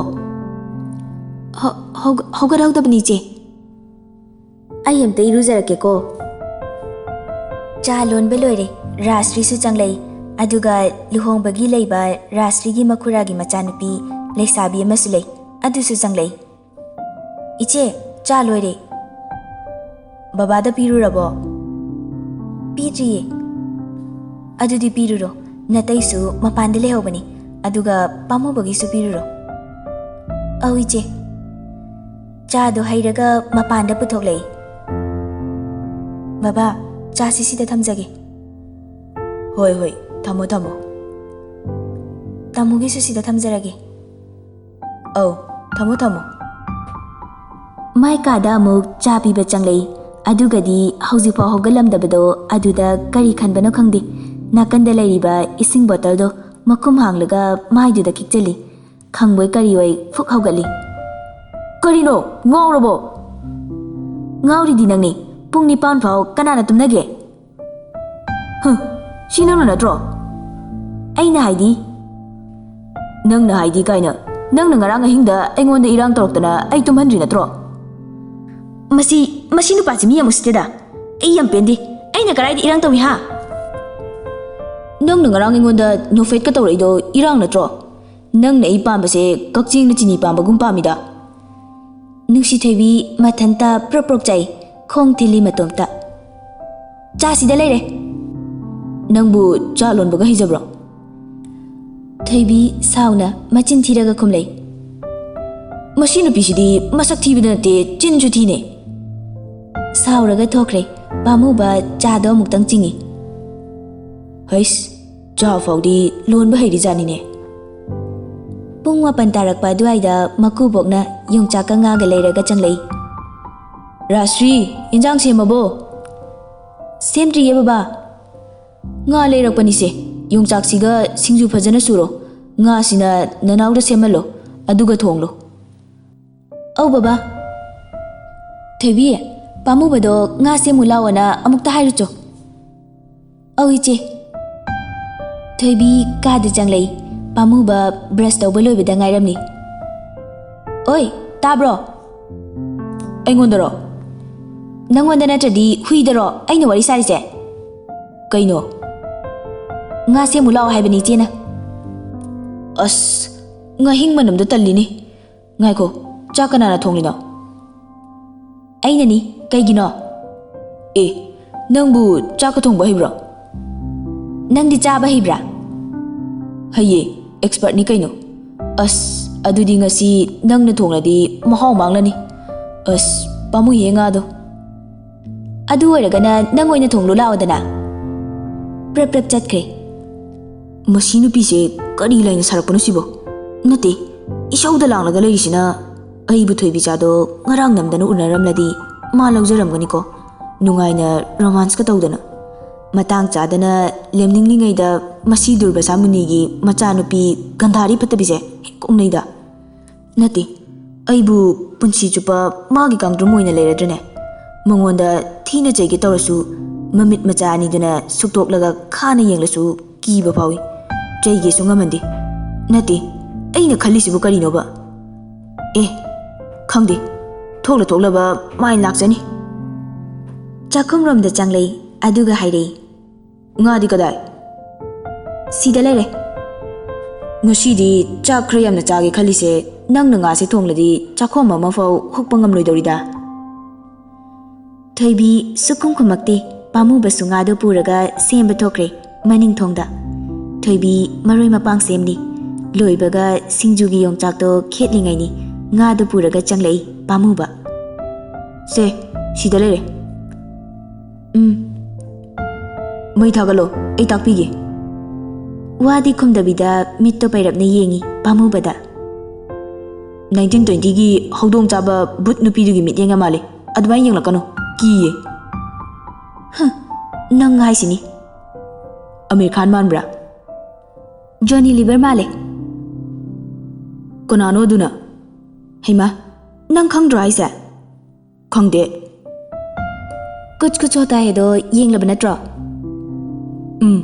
"ꯍꯧ-, ꯍꯧ-, ꯍꯧꯒꯠꯍꯧꯗꯕꯅꯤ, ꯏꯆꯦ꯫ ꯑꯩ ꯑꯝꯇ ꯏꯔꯨꯖꯔꯛꯀꯦꯀꯣ꯫" ꯆꯥ ꯂꯣꯟꯕ ꯂꯣꯏꯔꯦ꯫ ꯔꯥꯖꯁ꯭ꯔꯤꯁꯨ ꯆꯪꯂꯛꯏ꯫ ꯑꯗꯨꯒ ꯂꯨꯍꯣꯡꯕꯒꯤ ꯂꯩꯕ ꯔꯥꯖꯁ꯭ꯔꯤꯒꯤ ꯃꯈꯨꯔꯥꯒꯤ ꯃꯆꯥꯅꯨꯄꯤ ꯂꯩꯁꯥꯕꯤ ꯑꯃꯁꯨ ꯂꯩ, ꯑꯗꯨꯁꯨ ꯆꯪꯂꯛꯏ꯫ "ꯏꯆꯦ, ꯆꯥ ꯂꯣꯏꯔꯦ꯫ ꯕꯕꯥꯗ ꯄꯤꯔꯨꯔꯕꯣ?" "ꯄꯤꯗ꯭ꯔꯤꯌꯦ꯫" "ꯑꯗꯨꯗꯤ ꯄꯤꯔꯨꯔꯣ, ꯅꯇꯩꯁꯨ ꯃꯄꯥꯟꯗ ꯂꯩꯍꯧꯕꯅꯤ꯫ ꯑꯗꯨꯒ ꯄꯥꯝꯃꯨꯕꯒꯤꯁꯨ ꯄꯤꯔꯨꯔꯣ꯫" "ꯑꯧ, ꯏꯆꯦ꯫" ꯆꯥꯗꯣ ꯍꯩꯔꯒ ꯃꯄꯥꯟꯗ ꯄꯨꯊꯣꯛꯂꯛꯏ꯫ "ꯕꯕꯥ, ꯆꯥꯁꯤ ꯁꯤꯗ ꯊꯝꯖꯒꯦ꯫" "ꯍꯣꯏ, ꯍꯣꯏ, ꯊꯝꯃꯣ, ꯊꯝꯃꯣ꯫" "ꯇꯥꯃꯣꯒꯤꯁꯨ ꯁꯤꯗ ꯊꯝꯖꯔꯒꯦ꯫" "ꯑꯧ, ꯊꯝꯃꯣ, ꯊꯝꯃꯣ꯫" ꯃꯥꯏ ꯀꯥꯗ ꯑꯃꯨꯛ ꯆꯥ ꯄꯤꯕ ꯆꯪꯂꯛꯏ꯫ ꯑꯗꯨꯒꯗꯤ ꯍꯧꯖꯤꯛꯐꯥꯎ ꯍꯧꯒꯠꯂꯝꯗꯕꯗꯣ ꯑꯗꯨꯗ ꯀꯔꯤ ꯈꯟꯕꯅꯣ ꯈꯪꯗꯦ꯫ ꯅꯥꯀꯟꯗ ꯂꯩꯔꯤꯕ ꯏꯁꯤꯡ ꯕꯣꯇꯜꯗꯣ ꯃꯈꯨꯝ ꯍꯥꯡꯂꯒ ꯃꯥꯏꯗꯨꯗ ꯈꯤꯛꯆꯜꯂꯤ꯫ ꯈꯪꯕꯣꯏ ꯀꯔꯤꯑꯣꯏ ꯐꯨꯛ ꯍꯧꯒꯠꯂꯤ꯫ "ꯀꯔꯤꯅꯣ? ꯉꯥꯎꯔꯕꯣ?" "ꯉꯥꯎꯔꯤꯗꯤ ꯅꯪꯅꯤ꯫ ꯄꯨꯡ ꯅꯤꯄꯥꯟ ꯐꯥꯎ ꯀꯅꯥꯅ ꯇꯨꯝꯅꯒꯦ?" "ꯍꯨꯝ, ꯁꯤ ꯅꯪꯅ ꯅꯠꯇ꯭ꯔꯣ?" "ꯑꯩꯅ ꯍꯥꯏꯗꯤ?" "ꯅꯪꯅ ꯍꯥꯏꯗꯤ ꯀꯥꯏꯅ? ꯅꯪꯅ ꯉꯔꯥꯡ ꯑꯍꯤꯡꯗ ꯑꯩꯉꯣꯟꯗ ꯏꯔꯥꯡ ꯇꯧꯔꯛꯇꯅ ꯑꯩ ꯇꯨꯝꯍꯟꯗ꯭ꯔꯤ ꯅꯠꯇ꯭ꯔꯣ?" "ꯃꯁꯤ, ꯃꯁꯤ ꯅꯨꯄꯥꯁꯤ ꯃꯤ ꯌꯥꯝ ꯎꯁꯤꯠꯇꯦꯗ꯫ ꯑꯩ ꯌꯥꯝ ꯄꯦꯟꯗꯦ꯫ ꯑꯩꯅ ꯀꯗꯥꯏꯗ ꯏꯔꯥꯡ ꯇꯧꯏ, ꯍꯥ?" "ꯅꯪꯅ ꯉꯔꯥꯡ ꯑꯩꯉꯣꯟꯗ ꯅꯣꯐꯦꯠꯀ ꯇꯧꯔꯛꯏꯗꯣ ꯏꯔꯥꯡ ꯅꯠꯇ꯭ꯔꯣ?" ꯅꯪꯅ ꯑꯩ ꯄꯥꯝꯕꯁꯦ ꯀꯛꯆꯦꯡꯅ ꯆꯤꯅꯤ ꯄꯥꯝꯕꯒꯨꯝ ꯄꯥꯝꯃꯤꯗ꯫ ꯅꯨꯡꯁꯤ ꯊꯣꯏꯕꯤ ꯃꯊꯟꯇ ꯄ꯭ꯔꯣꯛ ꯄ꯭ꯔꯣꯛ ꯆꯥꯏ, ꯈꯣꯡ ꯊꯤꯜꯂꯤ ꯃꯇꯣꯝꯇ꯫ "ꯆꯥꯁꯤꯗ ꯂꯩꯔꯦ꯫ ꯅꯪꯕꯨ ꯆꯥ ꯂꯣꯟꯕꯒ ꯍꯩꯖꯕ꯭ꯔꯣ?" ꯊꯣꯏꯕꯤ ꯁꯥꯎꯅ ꯃꯆꯤꯟ ꯊꯤꯔꯒ ꯈꯨꯝꯂꯩ꯫ "ꯃꯁꯤ ꯅꯨꯄꯤꯁꯤꯗꯤ ꯃꯁꯛ ꯊꯤꯕꯗ ꯅꯠꯇꯦ, ꯆꯤꯟꯁꯨ ꯊꯤꯅꯦ꯫" ꯁꯥꯎꯔꯒ ꯊꯣꯛꯈ꯭ꯔꯦ꯫ ꯄꯥꯝꯃꯨꯕ ꯆꯥꯗꯣ ꯑꯃꯨꯛꯇꯪ ꯆꯤꯡꯏ꯫ "ꯍꯩꯁ, ꯆꯥ ꯐꯥꯎꯗꯤ ꯂꯣꯟꯕ ꯍꯩꯔꯤꯖꯥꯠꯅꯤꯅꯦ꯫" ꯄꯨꯡ ꯃꯥꯄꯟ ꯇꯥꯔꯛꯄ ꯑꯗꯨꯋꯥꯏꯗ ꯃꯀꯨꯕꯣꯛꯅ ꯌꯣꯡꯆꯥꯛꯀ ꯉꯥꯒ ꯂꯩꯔꯒ ꯆꯪꯂꯛꯏ꯫ "ꯔꯥꯁ꯭ꯔꯤ, ꯏꯟꯖꯥꯡ ꯁꯦꯝꯃꯕꯣ?" "ꯁꯦꯝꯗ꯭ꯔꯤꯌꯦ ꯕꯕꯥ꯫" "ꯉꯥ ꯂꯩꯔꯛꯄꯅꯤꯁꯦ, ꯌꯣꯡꯆꯥꯛꯁꯤꯒ ꯁꯤꯡꯖꯨ ꯐꯖꯅ ꯁꯨꯔꯣ꯫ ꯉꯥꯁꯤꯅ ꯅꯅꯥꯎꯗ ꯁꯦꯝꯍꯜꯂꯣ, ꯑꯗꯨꯒ ꯊꯣꯡꯂꯣ꯫" "ꯑꯧ ꯕꯕꯥ꯫" "ꯊꯣꯏꯕꯤ, ꯄꯥꯝꯃꯨꯕꯗꯣ ꯉꯥ ꯁꯦꯝꯃꯨ ꯂꯥꯛꯑꯣꯅ ꯑꯃꯨꯛꯇ ꯍꯥꯏꯔꯨꯆꯣ꯫" "ꯑꯧ ꯏꯆꯦ꯫" ꯊꯣꯏꯕꯤ ꯀꯥꯗ ꯆꯪꯂꯛꯏ꯫ ꯄꯥꯝꯃꯨꯕ ꯕ꯭ꯔꯁ ꯇꯧꯕ ꯂꯣꯏꯕꯗ ꯉꯥꯏꯔꯝꯂꯤ꯫ "ꯑꯣꯏ, ꯇꯥꯕ꯭ꯔꯣ?" "ꯑꯩꯉꯣꯟꯗꯔꯣ?" "ꯅꯪꯉꯣꯟꯗ ꯅꯠꯇ꯭ꯔꯗꯤ ꯍꯨꯏꯗꯔꯣ ꯑꯩꯅ ꯋꯥꯔꯤ ꯁꯥꯔꯤꯁꯦ?" "ꯀꯩꯅꯣ?" "ꯉꯥ ꯁꯦꯝꯃꯨ ꯂꯥꯛꯑꯣ ꯍꯥꯏꯕꯅꯤ ꯏꯆꯦꯅ꯫" "ꯑꯁ, ꯉꯥꯍꯤꯡ ꯃꯅꯝꯗꯣ ꯇꯜꯂꯤꯅꯦ꯫ ꯉꯥꯏꯈꯣ, ꯆꯥꯛ ꯀꯅꯥꯅ ꯊꯣꯡꯂꯤꯅꯣ?" "ꯑꯩꯅꯅꯤ꯫ ꯀꯩꯒꯤꯅꯣ?" "ꯑꯦ, ꯅꯪꯕꯨ ꯆꯥꯛꯀ ꯊꯣꯡꯕ ꯍꯩꯕ꯭ꯔꯣ?" "ꯅꯪꯗꯤ ꯆꯥꯕ ꯍꯩꯕ꯭ꯔꯥ?" "ꯍꯩꯌꯦ, ꯑꯦꯛꯁꯄꯔꯠꯅꯤ ꯀꯩꯅꯣ꯫ ꯑꯁ, ꯑꯗꯨꯗꯤ ꯉꯁꯤ ꯅꯪꯅ ꯊꯣꯡꯂꯗꯤ ꯃꯍꯥꯎ ꯃꯥꯡꯂꯅꯤ꯫ ꯑꯁ, ꯄꯥꯝꯃꯨꯏꯍꯦ ꯉꯥꯗꯣ꯫" "ꯑꯗꯨ ꯑꯣꯏꯔꯒꯅ ꯅꯪ ꯑꯣꯏꯅ ꯊꯣꯡꯂꯨ ꯂꯥꯛꯑꯣꯗꯅ꯫" ꯄ꯭ꯔꯞ ꯄ꯭ꯔꯞ ꯆꯠꯈ꯭ꯔꯦ꯫ "ꯃꯁꯤ ꯅꯨꯄꯤꯁꯦ ꯀꯔꯤ ꯂꯥꯏꯅ ꯁꯥꯔꯛꯄꯅꯣ ꯁꯤꯕꯣ? ꯅꯠꯇꯦ, ꯏꯁꯧꯗ ꯂꯥꯡꯂꯒ ꯂꯩꯔꯤꯁꯤꯅ꯫ ꯑꯩꯕꯨ ꯊꯣꯏꯕꯤꯆꯥꯗꯣ ꯉꯔꯥꯡ ꯅꯝꯗꯅ ꯎꯅꯔꯝꯂꯗꯤ ꯃꯥ ꯂꯧꯖꯔꯝꯒꯅꯤꯀꯣ, ꯅꯨꯡꯉꯥꯏꯅ ꯔꯣꯃꯥꯟꯁꯀ ꯇꯧꯗꯅ꯫ ꯃꯇꯥꯡ ꯆꯥꯗꯅ ꯂꯦꯝꯅꯤꯡꯂꯤꯉꯩꯗ ꯃꯁꯤ ꯗꯨꯔꯕꯁꯥ ꯃꯨꯅꯤꯒꯤ ꯃꯆꯥꯅꯨꯄꯤ ꯒꯟꯙꯥꯔꯤ ꯐꯠꯇꯕꯤꯁꯦ ꯍꯦꯛ ꯀꯣꯛꯅꯩꯗ꯫ ꯅꯠꯇꯦ, ꯑꯩꯕꯨ ꯄꯨꯟꯁꯤ ꯆꯨꯞꯄ ꯃꯥꯒꯤ ꯀꯥꯡꯗ꯭ꯔꯨꯝ ꯑꯣꯏꯅ ꯂꯩꯔꯗ꯭ꯔꯅꯦ? ꯃꯉꯣꯟꯗ ꯊꯤꯅ ꯆꯩꯒꯦ ꯇꯧꯔꯁꯨ ꯃꯃꯤꯠ ꯃꯆꯥ ꯑꯅꯤꯗꯨꯅ ꯁꯨꯛꯇꯣꯛꯂꯒ ꯈꯥꯅ ꯌꯦꯡꯂꯁꯨ ꯀꯤꯕ ꯐꯥꯎꯏ꯫ ꯆꯩꯒꯦꯁꯨ ꯉꯝꯍꯟꯗꯦ꯫ ꯅꯠꯇꯦ, ꯑꯩꯅ ꯈꯜꯂꯤꯁꯤꯕꯨ ꯀꯔꯤꯅꯣꯕ? ꯑꯦ, ꯈꯪꯗꯦ, ꯊꯣꯛꯂ ꯊꯣꯛꯂꯕ ꯃꯥꯏ ꯂꯥꯛꯆꯅꯤ꯫" ꯆꯥꯛꯈꯨꯝꯔꯣꯝꯗ ꯆꯪꯂꯛꯏ, ꯑꯗꯨꯒ ꯍꯥꯏꯔꯛꯏ, "ꯉꯥꯗꯤ ꯀꯗꯥꯏ?" "ꯁꯤꯗ ꯂꯩꯔꯦ꯫" ꯉꯁꯤꯗꯤ ꯆꯥꯛ ꯈꯔ ꯌꯥꯝꯅ ꯆꯥꯒꯦ ꯈꯜꯂꯤꯁꯦ, ꯅꯪꯅ ꯉꯥꯁꯦ ꯊꯣꯡꯂꯗꯤ ꯆꯥꯛꯈꯣꯝ ꯑꯃꯐꯥꯎ ꯍꯨꯛꯄ ꯉꯝꯂꯣꯏꯗꯧꯔꯤꯗ꯫ ꯊꯣꯏꯕꯤ ꯁꯨꯛꯈꯨꯝ ꯈꯨꯝꯃꯛꯇꯦ꯫ ꯄꯥꯝꯃꯨꯕꯁꯨ ꯉꯥꯗꯨ ꯄꯨꯔꯒ ꯁꯦꯝꯕ ꯊꯣꯛꯈ꯭ꯔꯦ ꯃꯅꯤꯡ ꯊꯣꯡꯗ꯫ ꯊꯣꯏꯕꯤ ꯃꯔꯣꯏ ꯃꯄꯥꯡ ꯁꯦꯝꯂꯤ꯫ ꯂꯣꯏꯕꯒ ꯁꯤꯡꯖꯨꯒꯤ ꯌꯣꯡꯆꯥꯛꯇꯣ ꯈꯦꯠꯂꯤꯉꯩꯅꯤ ꯉꯥꯗꯨ ꯄꯨꯔꯒ ꯆꯪꯂꯛꯏ ꯄꯥꯝꯃꯨꯕ꯫ "ꯁꯦ, ꯁꯤꯗ ꯂꯩꯔꯦ꯫ ꯎꯝ꯫ ꯃꯩ ꯊꯥꯒꯠꯂꯣ, ꯑꯩ ꯇꯥꯛꯄꯤꯒꯦ꯫" ꯋꯥꯗꯤ ꯈꯨꯝꯗꯕꯤꯗ ꯃꯤꯠꯇꯣ ꯄꯩꯔꯞꯅ ꯌꯦꯡꯉꯤ ꯄꯥꯝꯃꯨꯕꯗ꯫ "ꯅꯥꯏꯟꯇꯤꯟ ꯇ꯭ꯋꯦꯟꯇꯤꯒꯤ ꯍꯧꯗꯣꯡ ꯆꯥꯕ ꯚꯨꯠ ꯅꯨꯄꯤꯗꯨꯒꯤ ꯃꯤꯠꯌꯦꯡꯒ ꯃꯥꯜꯂꯦ꯫ ꯑꯗꯨꯃꯥꯏꯅ ꯌꯦꯡꯂꯛꯀꯅꯨ, ꯀꯤꯌꯦ꯫" "ꯍ, ꯅꯪ ꯍꯥꯏꯁꯤꯅꯤ꯫" "ꯑꯃꯤꯔ ꯈꯥꯟ ꯃꯥꯟꯕ꯭ꯔꯥ?" "ꯖꯣꯅꯤ ꯂꯤꯚꯔ ꯃꯥꯜꯂꯦ꯫" "ꯀꯅꯥꯅꯣ ꯑꯗꯨꯅ?" "ꯍꯩꯃꯥ, ꯅꯪ ꯈꯪꯗ꯭ꯔꯣ ꯍꯥꯏꯁꯦ?" "ꯈꯪꯗꯦ꯫" "ꯀꯨꯆ ꯀꯨꯆ ꯍꯣꯇꯥ ꯍꯦꯗꯣ ꯌꯦꯡꯂꯕ ꯅꯠꯇ꯭ꯔꯣ?" "ꯎꯝ꯫"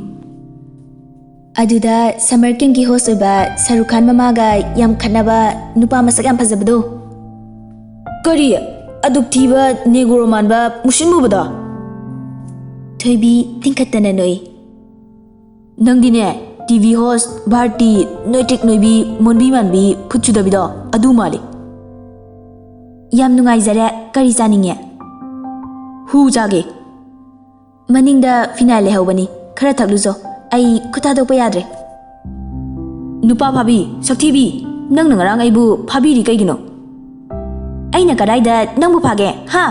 "ꯑꯗꯨꯗ ꯁꯝꯃꯔ ꯀꯦꯝꯞꯀꯤ ꯍꯣꯁ ꯑꯣꯏꯕ ꯁꯥꯔꯨꯈ ꯈꯥꯟ ꯃꯃꯥꯒ ꯌꯥꯝ ꯈꯠꯅꯕ ꯅꯨꯄꯥ ꯃꯁꯛ ꯌꯥꯝ ꯐꯖꯕꯗꯣ?" "ꯀꯔꯤ? ꯑꯗꯨꯛ ꯊꯤꯕ ꯅꯦꯒ꯭ꯔꯣ ꯃꯥꯟꯕ ꯃꯨꯁꯤꯟ ꯃꯨꯕꯗꯣ?" ꯊꯣꯏꯕꯤ ꯇꯤꯡꯈꯠꯇꯅ ꯅꯣꯛꯏ꯫ "ꯅꯪꯗꯤꯅꯦ, ꯇꯤ ꯚꯤ ꯍꯣꯁ, ꯚꯥꯔꯇꯤ, ꯅꯣꯏꯇ꯭ꯔꯤꯛ ꯅꯣꯏꯕꯤ, ꯃꯣꯟꯕꯤ ꯃꯥꯟꯕꯤ, ꯐꯨꯠ ꯁꯨꯗꯕꯤꯗꯣ, ꯑꯗꯨ ꯃꯥꯜꯂꯤ꯫" "ꯌꯥꯝ ꯅꯨꯡꯉꯥꯏꯖꯔꯦ꯫ ꯀꯔꯤ ꯆꯥꯅꯤꯡꯉꯦ?" "ꯍꯨ ꯆꯥꯒꯦ꯫" "ꯃꯅꯤꯡꯗ ꯐꯤꯅꯥꯏꯜ ꯂꯩꯍꯧꯕꯅꯤ, ꯈꯔ ꯊꯛꯂꯨꯆꯣ꯫ ꯑꯩ ꯈꯨꯠ ꯊꯥꯗꯣꯛꯄ ꯌꯥꯗ꯭ꯔꯦ꯫" "ꯅꯨꯄꯥ ꯐꯥꯕꯤ, ꯁꯛꯊꯤꯕꯤ, ꯅꯪꯅ ꯉꯔꯥꯡ ꯑꯩꯕꯨ ꯐꯥꯕꯤꯔꯤ ꯀꯩꯒꯤꯅꯣ?" "ꯑꯩꯅ ꯀꯗꯥꯏꯗ ꯅꯪꯕꯨ ꯐꯥꯒꯦ, ꯍꯥ?"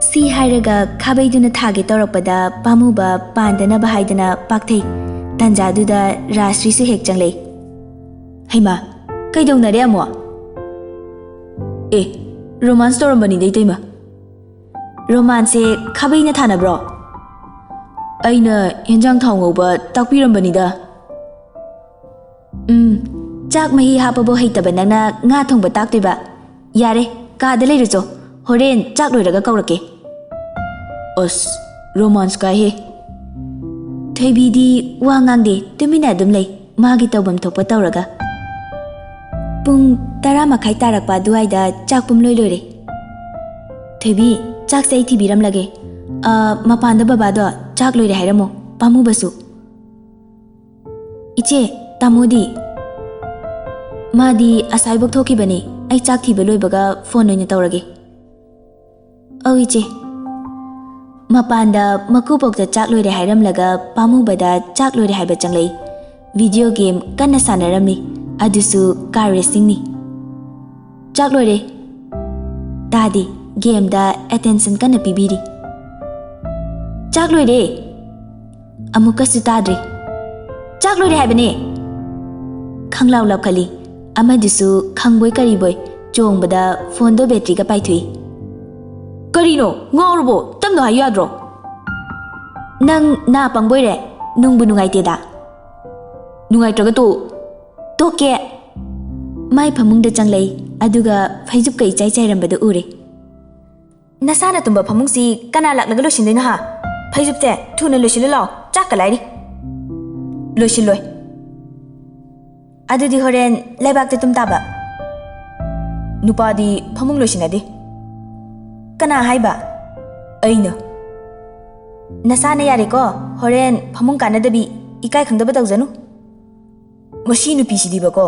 ꯁꯤ ꯍꯥꯏꯔꯒ ꯈꯥꯕꯩꯗꯨꯅ ꯊꯥꯒꯦ ꯇꯧꯔꯛꯄꯗ ꯄꯥꯝꯃꯨꯕ ꯄꯥꯟꯗꯅꯕ ꯍꯥꯏꯗꯅ ꯄꯥꯛꯊꯩ꯫ ꯇꯥꯟꯖꯥꯗꯨꯗ ꯔꯥꯖꯁ꯭ꯔꯤꯁꯨ ꯍꯦꯛ ꯆꯪꯂꯛꯏ꯫ "ꯍꯩꯃꯥ, ꯀꯩꯗꯧꯅꯔꯦ ꯑꯃꯨꯛ?" "ꯑꯦ, ꯔꯣꯃꯥꯟꯁ ꯇꯧꯔꯝꯕꯅꯤꯗ, ꯏꯇꯩꯃ꯫" "ꯔꯣꯃꯥꯟꯁꯁꯦ ꯈꯥꯕꯩꯅ ꯊꯥꯅꯕ꯭ꯔꯣ?" "ꯑꯩꯅ ꯍꯦꯟꯖꯥꯡ ꯊꯥꯎ ꯉꯧꯕ ꯇꯥꯛꯄꯤꯔꯝꯕꯅꯤꯗ꯫" "ꯎꯝ, ꯆꯥꯛ ꯃꯍꯤ ꯍꯥꯞꯄꯕꯨ ꯍꯩꯇꯕ ꯅꯪꯅ ꯉꯥ ꯊꯣꯡꯕ ꯇꯥꯛꯇꯣꯏꯕ? ꯌꯥꯔꯦ, ꯀꯥꯗ ꯂꯩꯔꯨꯆꯣ, ꯍꯣꯔꯦꯟ ꯆꯥꯛ ꯂꯣꯏꯔꯒ ꯀꯧꯔꯛꯀꯦ꯫" ꯑꯁ, ꯔꯣꯃꯥꯟꯁ ꯀꯥꯏꯍꯦ꯫ ꯊꯣꯏꯕꯤꯗꯤ ꯋꯥ ꯉꯥꯡꯗꯦ, ꯇꯨꯃꯤꯟꯅ ꯑꯗꯨꯝ ꯂꯩ, ꯃꯥꯒꯤ ꯇꯧꯐꯝ ꯊꯣꯛꯄ ꯇꯧꯔꯒ꯫ ꯄꯨꯡ ꯇꯔꯥ ꯃꯈꯥꯏ ꯇꯥꯔꯛꯄ ꯑꯗꯨꯋꯥꯏꯗ ꯆꯥꯛ ꯄꯨꯝꯂꯣꯏ ꯂꯣꯏꯔꯦ꯫ "ꯊꯣꯏꯕꯤ, ꯆꯥꯛꯁꯦ ꯑꯩ ꯊꯤꯕꯤꯔꯝꯂꯒꯦ꯫ ꯑ, ꯃꯄꯥꯟꯗ ꯕꯕꯥꯗꯣ ꯆꯥꯛ ꯂꯣꯏꯔꯦ ꯍꯥꯏꯔꯝꯃꯣ, ꯄꯥꯝꯃꯨꯕꯁꯨ꯫" "ꯏꯆꯦ, ꯇꯥꯃꯣꯗꯤ? ꯃꯥꯗꯤ ꯑꯁꯥꯏꯕꯣꯛ ꯊꯣꯛꯈꯤꯕꯅꯤ꯫ ꯑꯩ ꯆꯥꯛ ꯊꯤꯕ ꯂꯣꯏꯕꯒ ꯐꯣꯟ ꯑꯣꯏꯅ ꯇꯧꯔꯒꯦ꯫ ꯑꯧ ꯏꯆꯦ꯫ ꯃꯄꯥꯟꯗ ꯃꯀꯨꯕꯣꯛꯇ ꯆꯥꯛ ꯂꯣꯏꯔꯦ ꯍꯥꯏꯔꯝꯂꯒ ꯄꯥꯝꯃꯨꯕꯗ ꯆꯥꯛ ꯂꯣꯏꯔꯦ ꯍꯥꯏꯕ ꯆꯪꯂꯛꯏ꯫ ꯚꯤꯗꯤꯑꯣ ꯒꯦꯝ ꯀꯟꯅ ꯁꯥꯟꯅꯔꯝꯂꯤ꯫ ꯑꯗꯨꯁꯨ ꯀꯥꯔ ꯔꯦꯁꯤꯡꯅꯤ꯫ ꯆꯥꯛ ꯂꯣꯏꯔꯦ꯫ ꯇꯥꯗꯦ꯫ ꯒꯦꯝꯗ ꯑꯦꯇꯦꯟꯁꯟ ꯀꯟꯅ ꯄꯤꯕꯤꯔꯤ꯫ ꯆꯥꯛ ꯂꯣꯏꯔꯦ꯫ ꯑꯃꯨꯛꯀꯁꯨ ꯇꯥꯗ꯭ꯔꯦ꯫ ꯆꯥꯛ ꯂꯣꯏꯔꯦ ꯍꯥꯏꯕꯅꯦ꯫ ꯈꯪꯂꯥꯎ ꯂꯥꯎꯈꯠꯂꯤ꯫ ꯑꯃꯗꯨꯁꯨ ꯈꯪꯕꯣꯏ ꯀꯔꯤꯕꯣꯏ ꯆꯣꯡꯕꯗ ꯐꯣꯟꯗꯣ ꯕꯦꯇ꯭ꯔꯤꯒ ꯄꯥꯏꯊꯣꯛꯏ꯫ ꯀꯔꯤꯅꯣ? ꯉꯥꯎꯔꯕꯣ? ꯇꯞꯅ ꯍꯥꯏꯌꯨ ꯌꯥꯗ꯭ꯔꯣ? ꯅꯪ ꯅꯥ ꯄꯪꯕꯣꯏꯔꯦ? ꯅꯨꯡꯕꯨ ꯅꯨꯡꯉꯥꯏꯇꯦꯗ꯫ ꯅꯨꯡꯉꯥꯏꯇ꯭ꯔꯒ ꯇꯣꯛꯎ꯫ ꯇꯣꯛꯀꯦ꯫ ꯃꯥꯏ ꯐꯃꯨꯡꯗ ꯆꯪꯂꯛꯏ, ꯑꯗꯨꯒ ꯐꯩꯖꯨꯞꯀ ꯏꯆꯥꯏ ꯆꯥꯏꯔꯝꯕꯗꯨ ꯎꯔꯦ꯫ ꯅꯁꯥꯅ ꯇꯨꯝꯕ ꯐꯃꯨꯡꯁꯤ ꯀꯅꯥ ꯂꯥꯛꯂꯒ ꯂꯣꯏꯁꯤꯟꯗꯣꯏꯅꯣ ꯍꯥ? ꯐꯩꯖꯨꯞꯁꯦ ꯊꯨꯅ ꯂꯣꯏꯁꯤꯜꯂꯨ ꯂꯥꯎ, ꯆꯥꯛꯀ ꯂꯥꯏꯔꯤ꯫ ꯂꯣꯏꯁꯤꯜꯂꯣꯏ꯫ ꯑꯗꯨꯗꯤ ꯍꯣꯔꯦꯟ ꯂꯩꯕꯥꯛꯇ ꯇꯨꯝ ꯇꯥꯕ꯫ ꯅꯨꯄꯥꯗꯤ ꯐꯃꯨꯡ ꯂꯣꯏꯁꯤꯟꯅꯗꯦ꯫ ꯀꯅꯥ ꯍꯥꯏꯕ? ꯑꯩꯅ꯫ ꯅꯁꯥꯅ ꯌꯥꯔꯦꯀꯣ, ꯍꯣꯔꯦꯟ ꯐꯃꯨꯡ ꯀꯥꯟꯅꯗꯕꯤ, ꯏꯀꯥꯏ ꯈꯪꯗꯕ ꯇꯧꯖꯅꯨ꯫ ꯃꯁꯤ ꯅꯨꯄꯤꯁꯤꯗꯤꯕꯀꯣ꯫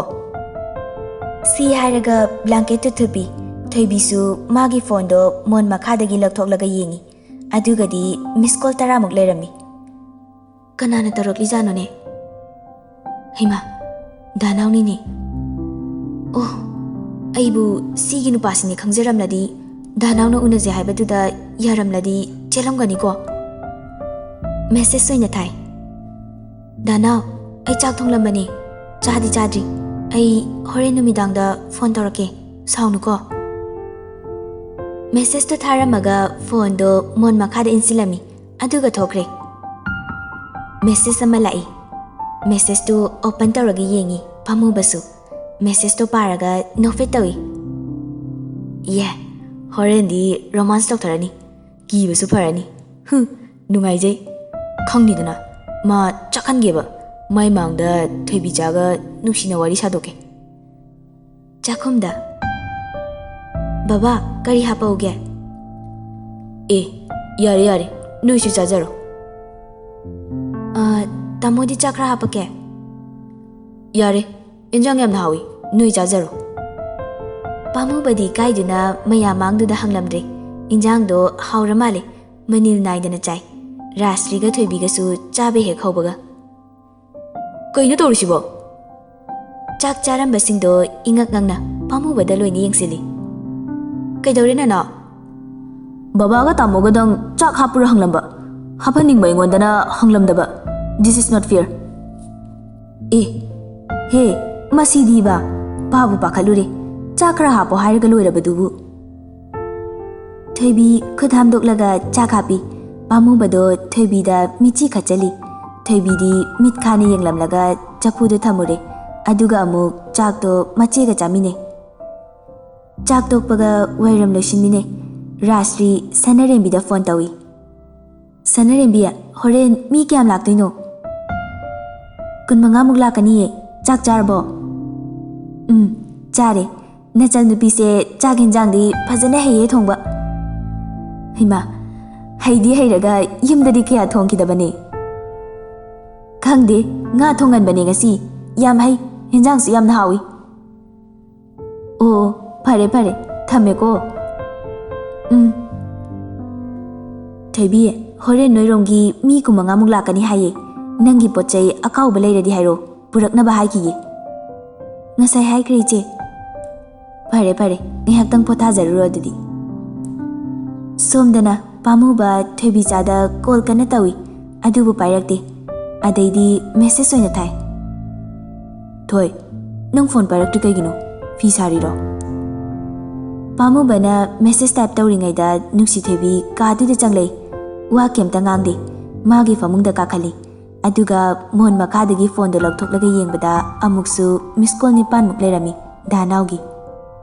ꯁꯤ ꯍꯥꯏꯔꯒ ꯕ꯭ꯂꯥꯡꯀꯦꯠꯇꯨ ꯊꯨꯞꯄꯤ꯫ ꯊꯣꯏꯕꯤꯁꯨ ꯃꯥꯒꯤ ꯐꯣꯟꯗꯣ ꯃꯣꯟ ꯃꯈꯥꯗꯒꯤ ꯂꯧꯊꯣꯛꯂꯒ ꯌꯦꯡꯉꯤ꯫ ꯑꯗꯨꯒꯗꯤ ꯃꯤꯁ ꯀꯣꯜ ꯇꯔꯥꯃꯨꯛ ꯂꯩꯔꯝꯃꯤ꯫ ꯀꯅꯥꯅ ꯇꯧꯔꯛꯂꯤꯖꯥꯠꯅꯣꯅꯦ? ꯍꯩꯃꯥ, ꯗꯥꯅꯥꯎꯅꯤꯅꯦ꯫ ꯑꯣ, ꯑꯩꯕꯨ ꯁꯤꯒꯤ ꯅꯨꯄꯥꯁꯤꯅꯦ ꯈꯪꯖꯔꯝꯂꯗꯤ, ꯗꯥꯅꯥꯎꯅ ꯎꯅꯁꯦ ꯍꯥꯏꯕꯗꯨꯗ ꯌꯥꯔꯝꯂꯗꯤ ꯆꯦꯜꯂꯝꯒꯅꯤꯀꯣ꯫ ꯃꯦꯁꯦꯖ ꯑꯣꯏꯅ ꯊꯥꯏ꯫ ꯗꯥꯅꯥꯎ, ꯑꯩ ꯆꯥꯛ ꯊꯣꯡꯂꯝꯕꯅꯦ, ꯆꯥꯗꯤ ꯆꯥꯗ꯭ꯔꯤ꯫ ꯑꯩ ꯍꯣꯔꯦꯟ ꯅꯨꯃꯤꯗꯥꯡꯗ ꯐꯣꯟ ꯇꯧꯔꯛꯀꯦ, ꯁꯥꯎꯅꯨꯀꯣ꯫ ꯃꯦꯁꯦꯖꯇꯣ ꯊꯥꯔꯝꯃꯒ ꯐꯣꯟꯗꯣ ꯃꯣꯟ ꯃꯈꯥꯗ ꯏꯟꯁꯤꯜꯂꯝꯃꯤ, ꯑꯗꯨꯒ ꯊꯣꯛꯈ꯭ꯔꯦ꯫ ꯃꯦꯁꯦꯖ ꯑꯃ ꯂꯥꯛꯏ꯫ ꯃꯦꯁꯦꯖꯇꯨ ꯑꯣꯄꯟ ꯇꯧꯔꯒ ꯌꯦꯡꯉꯤ ꯄꯥꯝꯃꯨꯕꯁꯨ꯫ ꯃꯦꯁꯦꯖꯇꯣ ꯄꯥꯔꯒ ꯅꯣꯛꯐꯦꯠ ꯇꯧꯏ꯫ ꯌꯦ, ꯍꯣꯔꯦꯟꯗꯤ ꯔꯣꯃꯥꯟꯁ ꯇꯧꯊꯔꯅꯤ꯫ ꯀꯤꯕꯁꯨ ꯐꯔꯅꯤ꯫ ꯍꯨꯝ, ꯅꯨꯡꯉꯥꯏꯖꯩ꯫ ꯈꯪꯅꯤꯗꯅ, ꯃꯥ ꯆꯥꯛꯍꯟꯒꯦꯕ꯫ ꯃꯥꯏ ꯃꯥꯡꯗ ꯊꯣꯏꯕꯤꯆꯥꯒ ꯅꯨꯡꯁꯤꯅ ꯋꯥꯔꯤ ꯁꯥꯗꯣꯛꯀꯦ꯫ ꯆꯥꯛꯈꯨꯝꯗ꯫ ꯕꯕꯥ, ꯀꯔꯤ ꯍꯥꯞꯄꯛꯎꯒꯦ? ꯑꯦ, ꯌꯥꯔꯦ, ꯌꯥꯔꯦ, ꯅꯣꯏꯁꯨ ꯆꯥꯖꯔꯣ꯫ ꯑ, ꯇꯥꯃꯣꯗꯤ ꯆꯥꯛ ꯈꯔ ꯍꯥꯞꯄꯛꯀꯦ? "ꯌꯥꯔꯦ, ꯏꯟꯖꯥꯡ ꯌꯥꯝꯅ ꯍꯥꯎꯏ, ꯅꯣꯏ ꯆꯥꯖꯔꯣ꯫" ꯄꯥꯝꯃꯨꯕꯗꯤ ꯏꯀꯥꯏꯗꯨꯅ ꯃꯌꯥꯝ ꯃꯥꯡꯗꯨꯗ ꯍꯪꯂꯝꯗ꯭ꯔꯦ꯫ ꯏꯟꯖꯥꯡꯗꯣ ꯍꯥꯎꯔ ꯃꯥꯜꯂꯦ, ꯃꯅꯤꯜ ꯅꯥꯏꯗꯅ ꯆꯥꯏ꯫ ꯔꯥꯖꯁ꯭ꯔꯤꯒ ꯊꯣꯏꯕꯤꯒꯁꯨ ꯆꯥꯕ ꯍꯦꯛ ꯍꯧꯕꯒ, "ꯀꯩꯅꯣ ꯇꯧꯔꯤꯁꯤꯕꯣ?" ꯆꯥꯛ ꯆꯥꯔꯝꯕꯁꯤꯡꯗꯣ ꯏꯉꯛ ꯉꯛꯅ ꯄꯥꯝꯃꯨꯕꯗ ꯂꯣꯏꯅ ꯌꯦꯡꯁꯤꯜꯂꯤ꯫ "ꯀꯩꯗꯧꯔꯦ, ꯅꯅꯥꯎ?" "ꯕꯕꯥꯒ ꯇꯥꯃꯣꯒꯗꯪ ꯆꯥꯛ Hapur ꯍꯪꯂꯝꯕ, ꯍꯥꯞꯍꯟꯅꯤꯡꯕ ꯑꯩꯉꯣꯟꯗꯅ ꯍꯪꯂꯝꯗꯕ꯫ This is not fair." "ꯑꯦ, ꯍꯦ, ꯃꯁꯤꯗꯤꯕ, ꯄꯥꯕꯨ ꯄꯥꯈꯠꯂꯨꯔꯦ꯫ ꯆꯥꯛ ꯈꯔ ꯍꯥꯞꯄꯣ ꯍꯥꯏꯔꯒ ꯂꯣꯏꯔꯕꯗꯨꯕꯨ꯫" ꯊꯣꯏꯕꯤ ꯈꯨꯠ ꯍꯥꯝꯗꯣꯛꯂꯒ ꯆꯥꯛ ꯍꯥꯞꯄꯤ꯫ ꯄꯥꯝꯃꯨꯕꯗꯣ ꯊꯣꯏꯕꯤꯗ ꯃꯤꯠꯆꯤ ꯈꯠꯆꯜꯂꯤ꯫ ꯊꯣꯏꯕꯤꯗꯤ ꯃꯤꯠ ꯈꯥꯅ ꯌꯦꯡꯂꯝꯂꯒ ꯆꯐꯨꯗꯣ ꯊꯝꯃꯨꯔꯦ꯫ ꯑꯗꯨꯒ ꯑꯃꯨꯛ ꯆꯥꯛꯇꯣ ꯃꯆꯦꯒ ꯆꯥꯃꯤꯟꯅꯩ꯫ ꯆꯥꯛ ꯇꯣꯛꯄꯒ ꯋꯥꯏꯔꯝ ꯂꯣꯏꯁꯤꯟꯃꯤꯟꯅꯩ꯫ ꯔꯥꯖꯁ꯭ꯔꯤ ꯁꯅꯔꯦꯝꯕꯤꯗ ꯐꯣꯟ ꯇꯧꯏ꯫ "ꯁꯅꯔꯦꯝꯕꯤ, ꯍꯣꯔꯦꯟ ꯃꯤ ꯀꯌꯥꯝ ꯂꯥꯛꯇꯣꯏꯅꯣ?" "ꯀꯨꯟꯃꯉꯥꯃꯨꯛ ꯂꯥꯛꯀꯅꯤꯌꯦ꯫ ꯆꯥꯛ ꯆꯥꯔꯕꯣ?" "ꯎꯝ, ꯆꯥꯔꯦ꯫ ꯅꯆꯟꯅꯨꯄꯤꯁꯦ ꯆꯥꯛ ꯌꯦꯟꯖꯥꯡꯗꯤ ꯐꯖꯅ ꯍꯩꯌꯦ ꯊꯣꯡꯕ꯫" "ꯍꯩꯃꯥ, ꯍꯩꯗꯤ ꯍꯩꯔꯒ ꯌꯨꯝꯗꯗꯤ ꯀꯌꯥ ꯊꯣꯡꯈꯤꯗꯕꯅꯦ?" "ꯈꯪꯗꯦ, ꯉꯥ ꯊꯣꯡꯍꯟꯕꯅꯦ ꯉꯁꯤ꯫ ꯌꯥꯝ ꯍꯩ, ꯌꯦꯟꯖꯥꯡꯁꯨ ꯌꯥꯝꯅ ꯍꯥꯎꯏ꯫" "ꯑꯣ, ꯐꯔꯦ ꯐꯔꯦ, ꯊꯝꯃꯦꯀꯣ꯫" "ꯎꯝ꯫ ꯊꯣꯏꯕꯤ, ꯍꯣꯔꯦꯟ ꯅꯣꯏꯔꯣꯝꯒꯤ ꯃꯤ ꯀꯨꯟꯃꯉꯥꯃꯨꯛ ꯂꯥꯛꯀꯅꯤ ꯍꯥꯏꯌꯦ꯫ ꯅꯪꯒꯤ ꯄꯣꯠ ꯆꯩ ꯑꯀꯥꯎꯕ ꯂꯩꯔꯗꯤ ꯍꯥꯏꯔꯣ, ꯄꯨꯔꯛꯅꯕ ꯍꯥꯏꯈꯤꯒꯦ꯫" "ꯉꯁꯥꯏ ꯍꯥꯏꯈ꯭ꯔꯦ, ꯏꯆꯦ꯫" "ꯐꯔꯦ ꯐꯔꯦ, ꯉꯥꯏꯍꯥꯛꯇꯪ ꯄꯣꯊꯥꯖꯔꯨꯔꯣ ꯑꯗꯨꯗꯤ꯫" ꯁꯣꯝꯗꯅ ꯄꯥꯝꯃꯨꯕ ꯊꯣꯏꯕꯤꯆꯥꯗ ꯀꯣꯜ ꯀꯟꯅ ꯇꯧꯏ, ꯑꯗꯨꯕꯨ ꯄꯥꯏꯔꯛꯇꯦ꯫ ꯑꯗꯩꯗꯤ ꯃꯦꯁꯦꯖ ꯑꯣꯏꯅ ꯊꯥꯏ꯫ "ꯊꯣꯏ, ꯅꯪ ꯐꯣꯟ ꯄꯥꯏꯔꯛꯇ꯭ꯔꯤ ꯀꯩꯒꯤꯅꯣ? ꯐꯤ ꯁꯥꯔꯤꯔꯣ?" ꯄꯥꯝꯃꯨꯕꯅ ꯃꯦꯁꯦꯖ ꯇꯥꯏꯞ ꯇꯧꯔꯤꯉꯩꯗ ꯅꯨꯡꯁꯤꯊꯣꯏꯕꯤ ꯀꯥꯗꯨꯗ ꯆꯪꯂꯛꯏ꯫ ꯋꯥ ꯀꯩꯝꯇ ꯉꯥꯡꯗꯦ꯫ ꯃꯥꯒꯤ ꯐꯃꯨꯡꯗ ꯀꯥꯈꯠꯂꯤ꯫ ꯑꯗꯨꯒ ꯃꯣꯟ ꯃꯈꯥꯗꯒꯤ ꯐꯣꯟꯗꯣ ꯂꯧꯊꯣꯛꯂꯒ ꯌꯦꯡꯕꯗ ꯑꯃꯨꯛꯁꯨ ꯃꯤꯁ ꯀꯣꯜ ꯅꯤꯄꯥꯟꯃꯨꯛ ꯂꯩꯔꯝꯃꯤ ꯗꯥꯅꯥꯎꯒꯤ꯫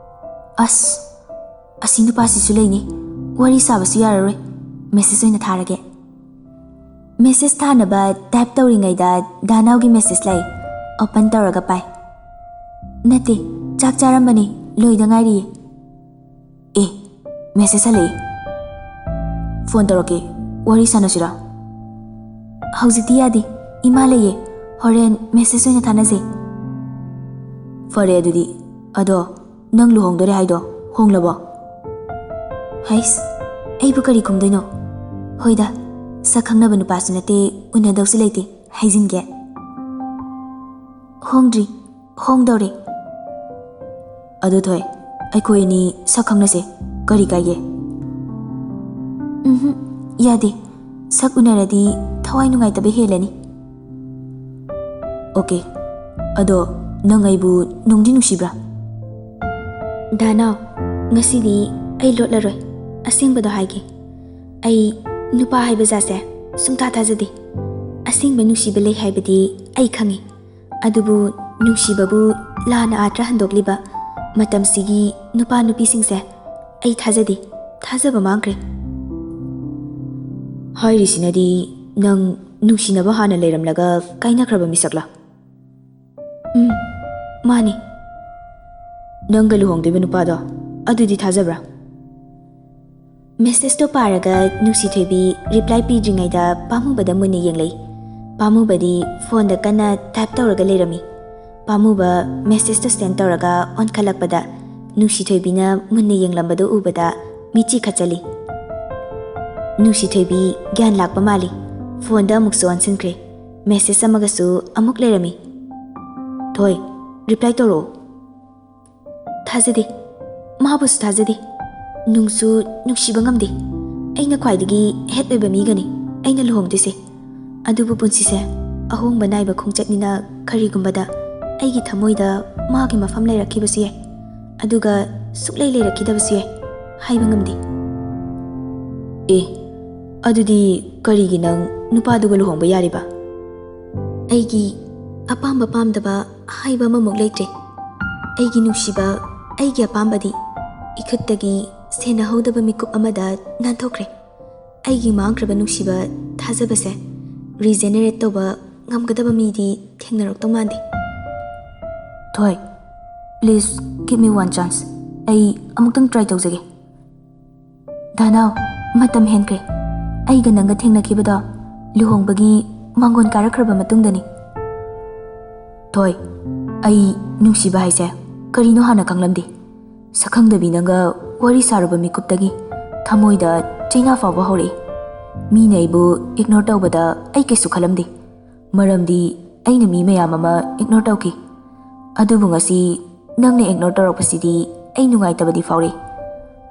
"ꯑꯁ, ꯑꯁꯤ ꯅꯨꯄꯥꯁꯤꯁꯨ ꯂꯩꯅꯤ꯫ ꯋꯥꯔꯤ ꯁꯥꯕꯁꯨ ꯌꯥꯔꯔꯣꯏ꯫ ꯃꯦꯁꯦꯖ ꯑꯣꯏꯅ ꯊꯥꯔꯒꯦ꯫" ꯃꯦꯁꯦꯖ ꯊꯥꯅꯕ ꯇꯥꯏꯞ ꯇꯧꯔꯤꯉꯩꯗ ꯗꯥꯅꯥꯎꯒꯤ ꯃꯦꯁꯦꯖ ꯂꯥꯛꯏ꯫ ꯑꯣꯄꯟ ꯇꯧꯔꯒ ꯄꯥꯏ꯫ "ꯅꯠꯇꯦ, ꯆꯥꯛ ꯆꯥꯔꯝꯕꯅꯤ, ꯂꯣꯏꯗ ꯉꯥꯏꯔꯤꯌꯦ꯫" "ꯑꯦ, ꯃꯦꯁꯦꯖ ꯍꯜꯂꯛꯑꯦ꯫ ꯐꯣꯟ ꯇꯧꯔꯛꯀꯦ, ꯋꯥꯔꯤ ꯁꯥꯟꯅꯁꯤꯔꯥ?" "ꯍꯧꯖꯤꯛꯇꯤ ꯌꯥꯗꯦ, ꯏꯃꯥ ꯂꯩꯌꯦ꯫ ꯍꯣꯔꯦꯟ ꯃꯦꯁꯦꯖ ꯑꯣꯏꯅ ꯊꯥꯅꯁꯦ꯫" ꯐꯔꯦ ꯑꯗꯨꯗꯤ꯫ ꯑꯗꯣ ꯅꯪ ꯂꯨꯍꯣꯡꯗꯣꯔꯦ ꯍꯥꯏꯗꯣ ꯍꯣꯡꯂꯕꯣ? ꯍꯩꯁ, ꯑꯩꯕꯨ ꯀꯔꯤ ꯈꯨꯝꯗꯣꯏꯅꯣ? ꯍꯣꯏꯗ, ꯁꯛ ꯈꯪꯅꯕ ꯅꯨꯄꯥꯁꯨ ꯅꯠꯇꯦ, ꯎꯅꯗꯧꯁꯨ ꯂꯩꯇꯦ ꯍꯥꯏꯖꯤꯟꯒꯦ꯫ ꯍꯣꯡꯗ꯭ꯔꯤ, ꯍꯣꯡꯗꯧꯔꯦ꯫ ꯑꯗꯨ ꯊꯣꯏ, ꯑꯩꯈꯣꯏ ꯑꯅꯤ ꯁꯛ ꯈꯪꯅꯁꯦ, ꯀꯔꯤ ꯀꯥꯏꯒꯦ? ꯎꯝꯍꯨꯝ, ꯌꯥꯗꯦ꯫ ꯁꯛ ꯎꯅꯔꯗꯤ ꯊꯋꯥꯏ ꯅꯨꯡꯉꯥꯏꯇꯕ ꯍꯦꯜꯂꯅꯤ꯫ ꯑꯣꯀꯦ, ꯑꯗꯣ ꯅꯪ ꯑꯩꯕꯨ ꯅꯨꯡꯗꯤ ꯅꯨꯡꯁꯤꯕ꯭ꯔꯥ? ꯗꯥꯅꯥꯎ, ꯉꯁꯤꯗꯤ ꯑꯩ ꯂꯣꯠꯂꯔꯣꯏ, ꯑꯁꯦꯡꯕꯗꯣ ꯍꯥꯏꯒꯦ꯫ ꯑꯩ ꯅꯨꯄꯥ ꯍꯥꯏꯕ ꯖꯥꯠꯁꯦ ꯁꯨꯡꯊꯥ ꯊꯥꯖꯗꯦ꯫ ꯑꯁꯦꯡꯕ ꯅꯨꯡꯁꯤꯕ ꯂꯩ ꯍꯥꯏꯕꯗꯤ ꯑꯩ ꯈꯪꯉꯤ꯫ ꯑꯗꯨꯕꯨ ꯅꯨꯡꯁꯤꯕꯕꯨ ꯂꯥꯟꯅ ꯑꯥꯔꯊ ꯍꯟꯗꯣꯛꯂꯤꯕ ꯃꯇꯝꯁꯤꯒꯤ ꯅꯨꯄꯥ ꯅꯨꯄꯤꯁꯤꯡꯁꯦ ꯑꯩ ꯊꯥꯖꯗꯦ, ꯊꯥꯖꯕ ꯃꯥꯡꯈ꯭ꯔꯦ꯫ ꯍꯥꯏꯔꯤꯁꯤꯅꯗꯤ ꯅꯪ ꯅꯨꯡꯁꯤꯅꯕ ꯍꯥꯟꯅ ꯂꯩꯔꯝꯂꯒ ꯀꯥꯏꯅꯈ꯭ꯔꯕ ꯃꯤꯁꯛꯂꯥ? ꯎꯝ, ꯃꯥꯅꯤ꯫ ꯅꯪꯒ ꯂꯨꯍꯣꯡꯗꯣꯏꯕ ꯅꯨꯄꯥꯗꯣ, ꯑꯗꯨꯗꯤ ꯊꯥꯖꯕ꯭ꯔꯥ? ꯃꯦꯁꯦꯖꯇꯣ ꯄꯥꯔꯒ ꯅꯨꯡꯁꯤꯊꯣꯏꯕꯤ ꯔꯤꯄ꯭ꯂꯥꯏ ꯄꯤꯗ꯭ꯔꯤꯉꯩꯗ ꯄꯥꯝꯃꯨꯕꯗ ꯃꯨꯟꯅ ꯌꯦꯡꯂꯛꯏ꯫ ꯄꯥꯝꯃꯨꯕꯗꯤ ꯐꯣꯟꯗ ꯀꯟꯅ ꯇꯥꯏꯞ ꯇꯧꯔꯒ ꯂꯩꯔꯝꯃꯤ꯫ ꯄꯥꯝꯃꯨꯕ ꯃꯦꯁꯦꯖꯇꯣ ꯁꯦꯟ ꯇꯧꯔꯒ ꯑꯣꯟꯈꯠꯂꯛꯄꯗ ꯅꯨꯡꯁꯤꯊꯣꯏꯕꯤꯅ ꯃꯨꯟꯅ ꯌꯦꯡꯂꯝꯕꯗꯨ ꯎꯕꯗ ꯃꯤꯠꯆꯤ ꯈꯠꯆꯜꯂꯤ꯫ ꯅꯨꯡꯁꯤꯊꯣꯏꯕꯤ ꯒ꯭ꯌꯥꯟ ꯂꯥꯛꯄ ꯃꯥꯜꯂꯤ꯫ ꯐꯣꯟꯗ ꯑꯃꯨꯛꯁꯨ ꯑꯣꯟꯁꯤꯟꯈ꯭ꯔꯦ꯫ ꯃꯦꯁꯦꯖ ꯑꯃꯒꯁꯨ ꯑꯃꯨꯛ ꯂꯩꯔꯝꯃꯤ꯫ "ꯊꯣꯏ, ꯔꯤꯄ꯭ꯂꯥꯏ ꯇꯧꯔꯛꯑꯣ꯫" ꯊꯥꯖꯗꯦ꯫ ꯃꯥꯕꯨꯁꯨ ꯊꯥꯖꯗꯦ꯫ ꯅꯨꯡꯁꯨ ꯅꯨꯡꯁꯤꯕ ꯉꯝꯗꯦ꯫ ꯑꯩꯅ ꯈ꯭ꯋꯥꯏꯗꯒꯤ ꯍꯦꯠ ꯑꯣꯏꯕ ꯃꯤꯒꯅꯤ ꯑꯩꯅ ꯂꯨꯍꯣꯡꯗꯣꯏꯁꯦ꯫ ꯑꯗꯨꯕꯨ ꯄꯨꯟꯁꯤꯁꯦ ꯑꯍꯣꯡꯕ ꯅꯥꯏꯕ ꯈꯣꯡꯆꯠꯅꯤꯅ ꯀꯔꯤꯒꯨꯝꯕꯗ ꯑꯩꯒꯤ ꯊꯃꯣꯏꯗ ꯃꯥꯒꯤ ꯃꯐꯝ ꯂꯩꯔꯛꯈꯤꯕꯁꯨ ꯌꯥꯏ꯫ ꯑꯗꯨꯒ ꯁꯨꯛꯂꯩ ꯂꯩꯔꯛꯈꯤꯗꯕꯁꯨ ꯌꯥꯏ꯫ ꯍꯥꯏꯕ ꯉꯝꯗꯦ꯫ ꯑꯦ, ꯑꯗꯨꯗꯤ ꯀꯔꯤꯒꯤ ꯅꯪ ꯅꯨꯄꯥꯗꯨꯒ ꯂꯨꯍꯣꯡꯕ ꯌꯥꯔꯤꯕ? ꯑꯩꯒꯤ ꯑꯄꯥꯝꯕ ꯄꯥꯝꯗꯕ ꯍꯥꯏꯕ ꯑꯃꯃꯨꯛ ꯂꯩꯇ꯭ꯔꯦ꯫ ꯑꯩꯒꯤ ꯅꯨꯡꯁꯤꯕ, ꯑꯩꯒꯤ ꯑꯄꯥꯝꯕꯗꯤ ꯏꯈꯨꯠꯇꯒꯤ ꯁꯦꯟꯅꯍꯧꯗꯕ ꯃꯤꯀꯨꯞ ꯑꯃꯗ ꯅꯥꯟꯊꯣꯛꯈ꯭ꯔꯦ꯫ ꯑꯩꯒꯤ ꯃꯥꯡꯈ꯭ꯔꯕ ꯅꯨꯡꯁꯤꯕ, ꯊꯥꯖꯕꯁꯦ ꯔꯤꯖꯦꯅꯦꯔꯦꯠ ꯇꯧꯕ ꯉꯝꯒꯗꯕ ꯃꯤꯗꯤ ꯊꯦꯡꯅꯔꯛꯇꯧ ꯃꯥꯟꯗꯦ꯫ ꯊꯣꯏ, please give me one chance. ꯑꯩ ꯑꯃꯨꯛꯇꯪ ꯇ꯭ꯔꯥꯏ ꯇꯧꯖꯒꯦ꯫ ꯗꯥꯅꯥꯎ, ꯃꯇꯝ ꯍꯦꯟꯈ꯭ꯔꯦ꯫ ꯑꯩꯒ ꯅꯪꯒ ꯊꯦꯡꯅꯈꯤꯕꯗꯣ ꯂꯨꯍꯣꯡꯕꯒꯤ ꯃꯥꯡꯒꯣꯟ ꯀꯥꯔꯛꯈ꯭ꯔꯕ ꯃꯇꯨꯡꯗꯅꯤ꯫ ꯊꯣꯏ, ꯑꯩ ꯅꯨꯡꯁꯤꯕ ꯍꯥꯏꯁꯦ ꯀꯔꯤꯅꯣ ꯍꯥꯟꯅ ꯈꯪꯂꯝꯗꯦ꯫ ꯁꯛꯈꯪꯗꯕꯤ ꯅꯪꯒ ꯋꯥꯔꯤ ꯁꯥꯔꯨꯕ ꯃꯤꯀꯨꯞꯇꯒꯤ ꯊꯃꯣꯏꯗ ꯆꯩꯅꯥ ꯐꯥꯎꯕ ꯍꯧꯔꯛꯏ꯫ ꯃꯤꯅ ꯑꯩꯕꯨ ꯏꯒꯅꯣꯔ ꯇꯧꯕꯗ ꯑꯩ ꯀꯩꯁꯨ ꯈꯜꯂꯝꯗꯦ, ꯃꯔꯝꯗꯤ ꯑꯩꯅ ꯃꯤ ꯃꯌꯥꯝ ꯑꯃ ꯏꯒꯅꯣꯔ ꯇꯧꯈꯤ꯫ ꯑꯗꯨꯕꯨ ꯉꯁꯤ ꯅꯪꯅ ꯏꯒꯅꯣꯔ ꯇꯧꯔꯛꯄꯁꯤꯗꯤ ꯑꯩ ꯅꯨꯡꯉꯥꯏꯇꯕꯗꯤ ꯐꯥꯎꯔꯦ꯫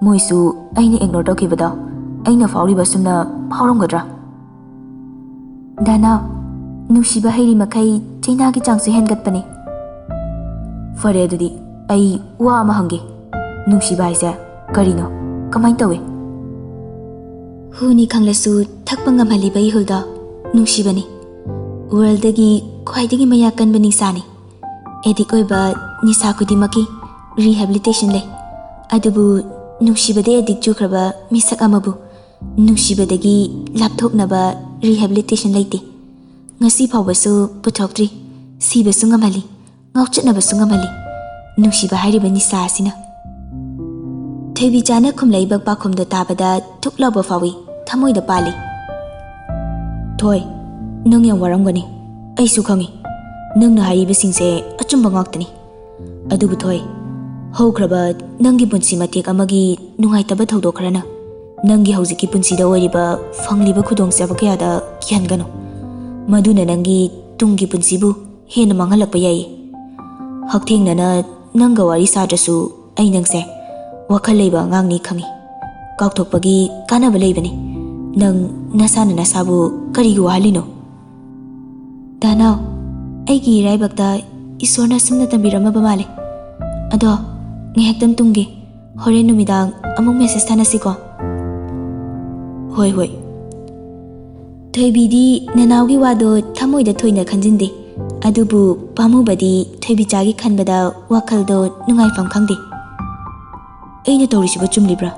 ꯃꯣꯏꯁꯨ ꯑꯩꯅ ꯏꯒꯅꯣꯔ ꯇꯧꯈꯤꯕꯗꯣ ꯑꯩꯅ ꯐꯥꯎꯔꯤꯕ ꯑꯁꯨꯝꯅ ꯐꯥꯎꯔꯝꯒꯗ꯭ꯔꯥ? ꯗꯥꯅꯥꯎ, ꯅꯨꯡꯁꯤꯕ ꯍꯩꯔꯤ ꯃꯈꯩ ꯆꯩꯅꯥꯒꯤ ꯆꯥꯡꯁꯨ ꯍꯦꯟꯒꯠꯄꯅꯤ꯫ ꯐꯔꯦ, ꯑꯗꯨꯗꯤ ꯑꯩ ꯋꯥ ꯑꯃ ꯍꯪꯒꯦ꯫ ꯅꯨꯡꯁꯤꯕ ꯍꯥꯏꯁꯦ ꯀꯔꯤꯅꯣ? ꯀꯃꯥꯏꯅ ꯇꯧꯏ? ꯍꯨꯅꯤ ꯈꯪꯂꯁꯨ ꯊꯛꯄ ꯉꯝꯍꯜꯂꯤꯕ ꯏꯍꯨꯜꯗꯣ ꯅꯨꯡꯁꯤꯕꯅꯤ꯫ ꯋꯥꯔꯜꯗꯒꯤ ꯈ꯭ꯋꯥꯏꯗꯒꯤ ꯃꯌꯥ ꯀꯟꯕ ꯅꯤꯁꯥꯅꯤ꯫ ꯑꯦꯗꯤꯛ ꯑꯣꯏꯕ ꯅꯤꯁꯥ ꯈꯨꯗꯤꯡꯃꯛꯀꯤ ꯔꯤꯍꯦꯕꯤꯂꯤꯇꯦꯁꯟ ꯂꯩ, ꯑꯗꯨꯕꯨ ꯅꯨꯡꯁꯤꯕꯗ ꯑꯦꯗꯤꯛ ꯆꯨꯈ꯭ꯔꯕ ꯃꯤꯁꯛ ꯑꯃꯕꯨ ꯅꯨꯡꯁꯤꯕꯗꯒꯤ ꯂꯥꯞꯊꯣꯛꯅꯕ ꯔꯤꯍꯦꯕꯤꯂꯤꯇꯦꯁꯟ ꯂꯩꯇꯦ꯫ ꯉꯁꯤ ꯐꯥꯎꯕꯁꯨ ꯄꯨꯊꯣꯛꯇ꯭ꯔꯤ꯫ ꯁꯤꯕꯁꯨ ꯉꯝꯍꯜꯂꯤ, ꯉꯥꯎꯆꯠꯅꯕꯁꯨ ꯉꯝꯍꯜꯂꯤ ꯅꯨꯡꯁꯤꯕ ꯍꯥꯏꯔꯤꯕ ꯅꯤꯁꯥ ꯑꯁꯤꯅ꯫ ꯊꯣꯏꯕꯤꯆꯥꯅ ꯈꯨꯝꯂꯛꯏꯕ ꯄꯥꯎꯈꯨꯝꯗꯣ ꯇꯥꯕꯗ ꯊꯨꯛ ꯂꯥꯎꯕ ꯐꯥꯎꯏ, ꯊꯃꯣꯏꯗ ꯄꯥꯜꯂꯤ꯫ ꯊꯣꯏ, ꯅꯪ ꯌꯥꯝ ꯋꯥꯔꯝꯒꯅꯤ, ꯑꯩꯁꯨ ꯈꯪꯏ꯫ ꯅꯪꯅ ꯍꯥꯏꯔꯤꯕꯁꯤꯡꯁꯦ ꯑꯆꯨꯝꯕ ꯉꯥꯛꯇꯅꯤ꯫ ꯑꯗꯨꯕꯨ ꯊꯣꯏ, ꯍꯧꯈ꯭ꯔꯕ ꯅꯪꯒꯤ ꯄꯨꯟꯁꯤ ꯃꯇꯦꯛ ꯑꯃꯒꯤ ꯅꯨꯡꯉꯥꯏꯇꯕ ꯊꯧꯗꯣꯛ ꯈꯔꯅ ꯅꯪꯒꯤ ꯍꯧꯖꯤꯛꯀꯤ ꯄꯨꯟꯁꯤꯗ ꯑꯣꯏꯔꯤꯕ, ꯐꯪꯂꯤꯕ ꯈꯨꯗꯣꯡꯆꯥꯕ ꯀꯌꯥꯗ ꯀꯤꯍꯟꯒꯅꯨ꯫ ꯃꯗꯨꯅ ꯅꯪꯒꯤ ꯇꯨꯡꯒꯤ ꯄꯨꯟꯁꯤꯕꯨ ꯍꯦꯟꯅ ꯃꯥꯡꯍꯜꯂꯛꯄ ꯌꯥꯏꯌꯦ꯫ ꯍꯛꯊꯦꯡꯅꯅ ꯅꯪꯒ ꯋꯥꯔꯤ ꯁꯥꯗ꯭ꯔꯁꯨ ꯑꯩ ꯅꯪꯁꯦ ꯋꯥꯈꯜ ꯂꯩꯕ ꯑꯉꯥꯡꯅꯤ ꯈꯪꯏ꯫ ꯀꯥꯎꯊꯣꯛꯄꯒꯤ ꯀꯥꯟꯅꯕ ꯂꯩꯕꯅꯤ꯫ ꯅꯪ ꯅꯁꯥꯅ ꯅꯁꯥꯕꯨ ꯀꯔꯤꯒꯤ ꯋꯥꯍꯜꯂꯤꯅꯣ? ꯗꯥꯅꯥꯎ, ꯑꯩꯒꯤ ꯏꯔꯥꯏꯕꯛꯇ ꯏꯁꯣꯔꯅ ꯑꯁꯨꯝꯅ ꯇꯝꯕꯤꯔꯝꯃꯕ ꯃꯥꯜꯂꯦ꯫ ꯑꯗꯣ ꯉꯥꯏꯍꯥꯛꯇꯪ ꯇꯨꯝꯒꯦ꯫ ꯍꯣꯔꯦꯟ ꯅꯨꯃꯤꯗꯥꯡ ꯑꯃꯨꯛ ꯃꯦꯁꯦꯖ ꯊꯥꯅꯁꯤꯀꯣ꯫ ꯍꯣꯏ, ꯍꯣꯏ꯫ ꯊꯣꯏꯕꯤꯗꯤ ꯅꯅꯥꯎꯒꯤ ꯋꯥꯗꯣ ꯊꯃꯣꯏꯗ ꯊꯣꯏꯅ ꯈꯟꯖꯤꯟꯗꯦ꯫ ꯑꯗꯨꯕꯨ ꯄꯥꯝꯃꯨꯕꯗꯤ ꯊꯣꯏꯕꯤꯆꯥꯒꯤ ꯈꯟꯕꯗ ꯋꯥꯈꯜꯗꯣ ꯅꯨꯡꯉꯥꯏꯐꯝ ꯈꯪꯗꯦ꯫ ꯑꯩꯅ ꯇꯧꯔꯤꯁꯤꯕꯨ ꯆꯨꯝꯂꯤꯕ꯭ꯔꯥ?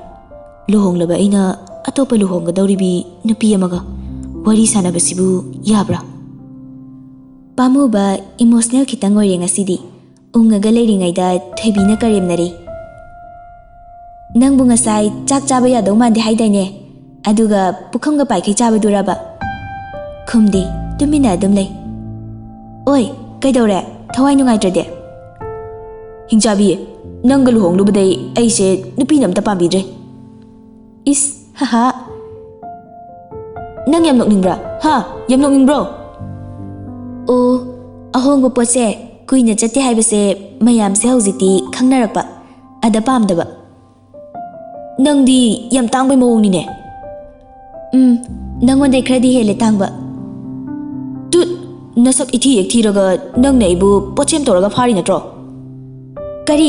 ꯂꯨꯍꯣꯡꯂꯕ ꯑꯩꯅ ꯑꯇꯣꯞꯄ ꯂꯨꯍꯣꯡꯒꯗꯧꯔꯤꯕꯤ ꯅꯨꯄꯤ ꯑꯃꯒ ꯋꯥꯔꯤ ꯁꯥꯟꯅꯕꯁꯤꯕꯨ ꯌꯥꯕ꯭ꯔꯥ? ꯄꯥꯝꯃꯨꯕ ꯏꯃꯣꯁꯅꯦꯜ ꯈꯤꯇꯪ ꯑꯣꯏꯔꯦ ꯉꯁꯤꯗꯤ꯫ ꯎꯪꯉꯒ ꯂꯩꯔꯤꯉꯩꯗ ꯊꯣꯏꯕꯤꯅ ꯀꯔꯦꯝꯅꯔꯦ꯫ "ꯅꯪꯕꯨ ꯉꯁꯥꯏ ꯆꯥꯛ ꯆꯥꯕ ꯌꯥꯗꯧ ꯃꯥꯟꯗꯦ ꯍꯥꯏꯗꯥꯏꯅꯦ? ꯑꯗꯨꯒ ꯄꯨꯈꯝꯒ ꯄꯥꯏꯈꯩ ꯆꯥꯕꯗꯨꯔꯕ?" ꯈꯨꯝꯗꯦ, ꯇꯨꯃꯤꯟꯅ ꯑꯗꯨꯝ ꯂꯩ꯫ "ꯑꯣꯏ, ꯀꯩꯗꯧꯔꯦ? ꯊꯋꯥꯏ ꯅꯨꯡꯉꯥꯏꯇ꯭ꯔꯗꯤ?" "ꯍꯤꯡꯆꯥꯕꯤ, ꯅꯪꯒ ꯂꯨꯍꯣꯡꯂꯨꯕꯗꯩ ꯑꯩꯁꯦ ꯅꯨꯄꯤꯅ ꯑꯝꯇ ꯄꯥꯝꯕꯤꯗ꯭ꯔꯦ꯫" "ꯏꯁ, ꯍꯥꯍꯥ꯫ ꯅꯪ ꯌꯥꯝ ꯅꯣꯛꯅꯤꯡꯕ꯭ꯔꯥ? ꯍꯥ? ꯌꯥꯝ ꯅꯣꯛꯅꯤꯡꯕ꯭ꯔꯣ?" "ꯑꯣ, ꯑꯍꯣꯡꯕ ꯄꯣꯠꯁꯦ ꯀꯨꯏꯅ ꯆꯠꯇꯦ ꯍꯥꯏꯕꯁꯦ ꯃꯌꯥꯝꯁꯦ ꯍꯧꯖꯤꯛꯇꯤ ꯈꯪꯅꯔꯛꯄ, ꯑꯗ ꯄꯥꯝꯗꯕ꯫" "ꯅꯪꯗꯤ ꯌꯥꯝ ꯇꯥꯡꯕꯩ ꯃꯑꯣꯡꯅꯤꯅꯦ꯫" "ꯎꯝ, ꯅꯪꯉꯣꯟꯗꯩ ꯈꯔꯗꯤ ꯍꯦꯜꯂꯦ ꯇꯥꯡꯕ꯫" "ꯇꯨꯠ, ꯅꯁꯛ ꯏꯊꯤ ꯍꯦꯛ ꯊꯤꯔꯒ ꯅꯪꯅ ꯑꯩꯕꯨ ꯄꯣꯠꯁꯦꯝ ꯇꯧꯔꯒ ꯐꯥꯔꯤ ꯅꯠꯇ꯭ꯔꯣ?" "ꯀꯔꯤ?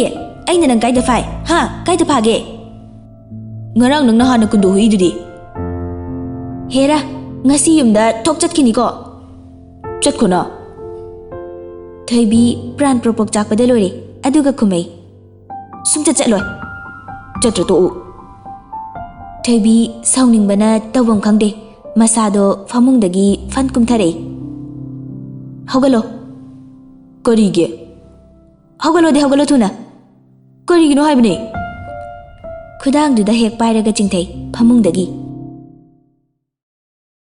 ꯑꯩꯅ ꯅꯪ ꯀꯥꯏꯗ ꯐꯥꯏ? ꯍꯥ? ꯀꯥꯏꯗ ꯐꯥꯒꯦ?" "ꯉꯔꯥꯡ ꯅꯪꯅ ꯍꯥꯟꯅ ꯀꯨꯟꯗꯣ ꯍꯨꯏꯗꯨꯗꯤ?" "ꯍꯦꯔꯥ, ꯉꯁꯤ ꯌꯨꯝꯗ ꯊꯣꯛ ꯆꯠꯈꯤꯅꯤꯀꯣ꯫" "ꯆꯠꯈꯣꯅ꯫" ꯊꯣꯏꯕꯤ ꯄ꯭ꯔꯥꯟ ꯄ꯭ꯔꯣꯄꯣꯛ ꯆꯥꯛꯄꯗ ꯂꯣꯏꯔꯦ, ꯑꯗꯨꯒ ꯈꯨꯝꯃꯩ, "ꯁꯨꯡꯆꯠ ꯆꯠꯂꯣꯏ꯫" "ꯆꯠꯇ꯭ꯔ ꯇꯣꯛꯎ꯫" ꯊꯣꯏꯕꯤ ꯁꯥꯎꯅꯤꯡꯕꯅ ꯇꯧꯐꯝ ꯈꯪꯗꯦ, ꯃꯁꯥꯗꯣ ꯐꯃꯨꯡꯗꯒꯤ ꯐꯟ ꯀꯨꯝꯊꯔꯛꯏ꯫ "ꯍꯧꯒꯠꯂꯣ꯫" "ꯀꯔꯤꯒꯤ?" "ꯍꯧꯒꯠꯂꯣꯗꯤ ꯍꯧꯒꯠꯂꯣ ꯊꯨꯅ꯫" "ꯀꯔꯤꯒꯤꯅꯣ ꯍꯥꯏꯕꯅꯦ?" ꯈꯨꯗꯥꯡꯗꯨꯗ ꯍꯦꯛ ꯄꯥꯏꯔꯒ ꯆꯤꯡꯊꯩ ꯐꯃꯨꯡꯗꯒꯤ꯫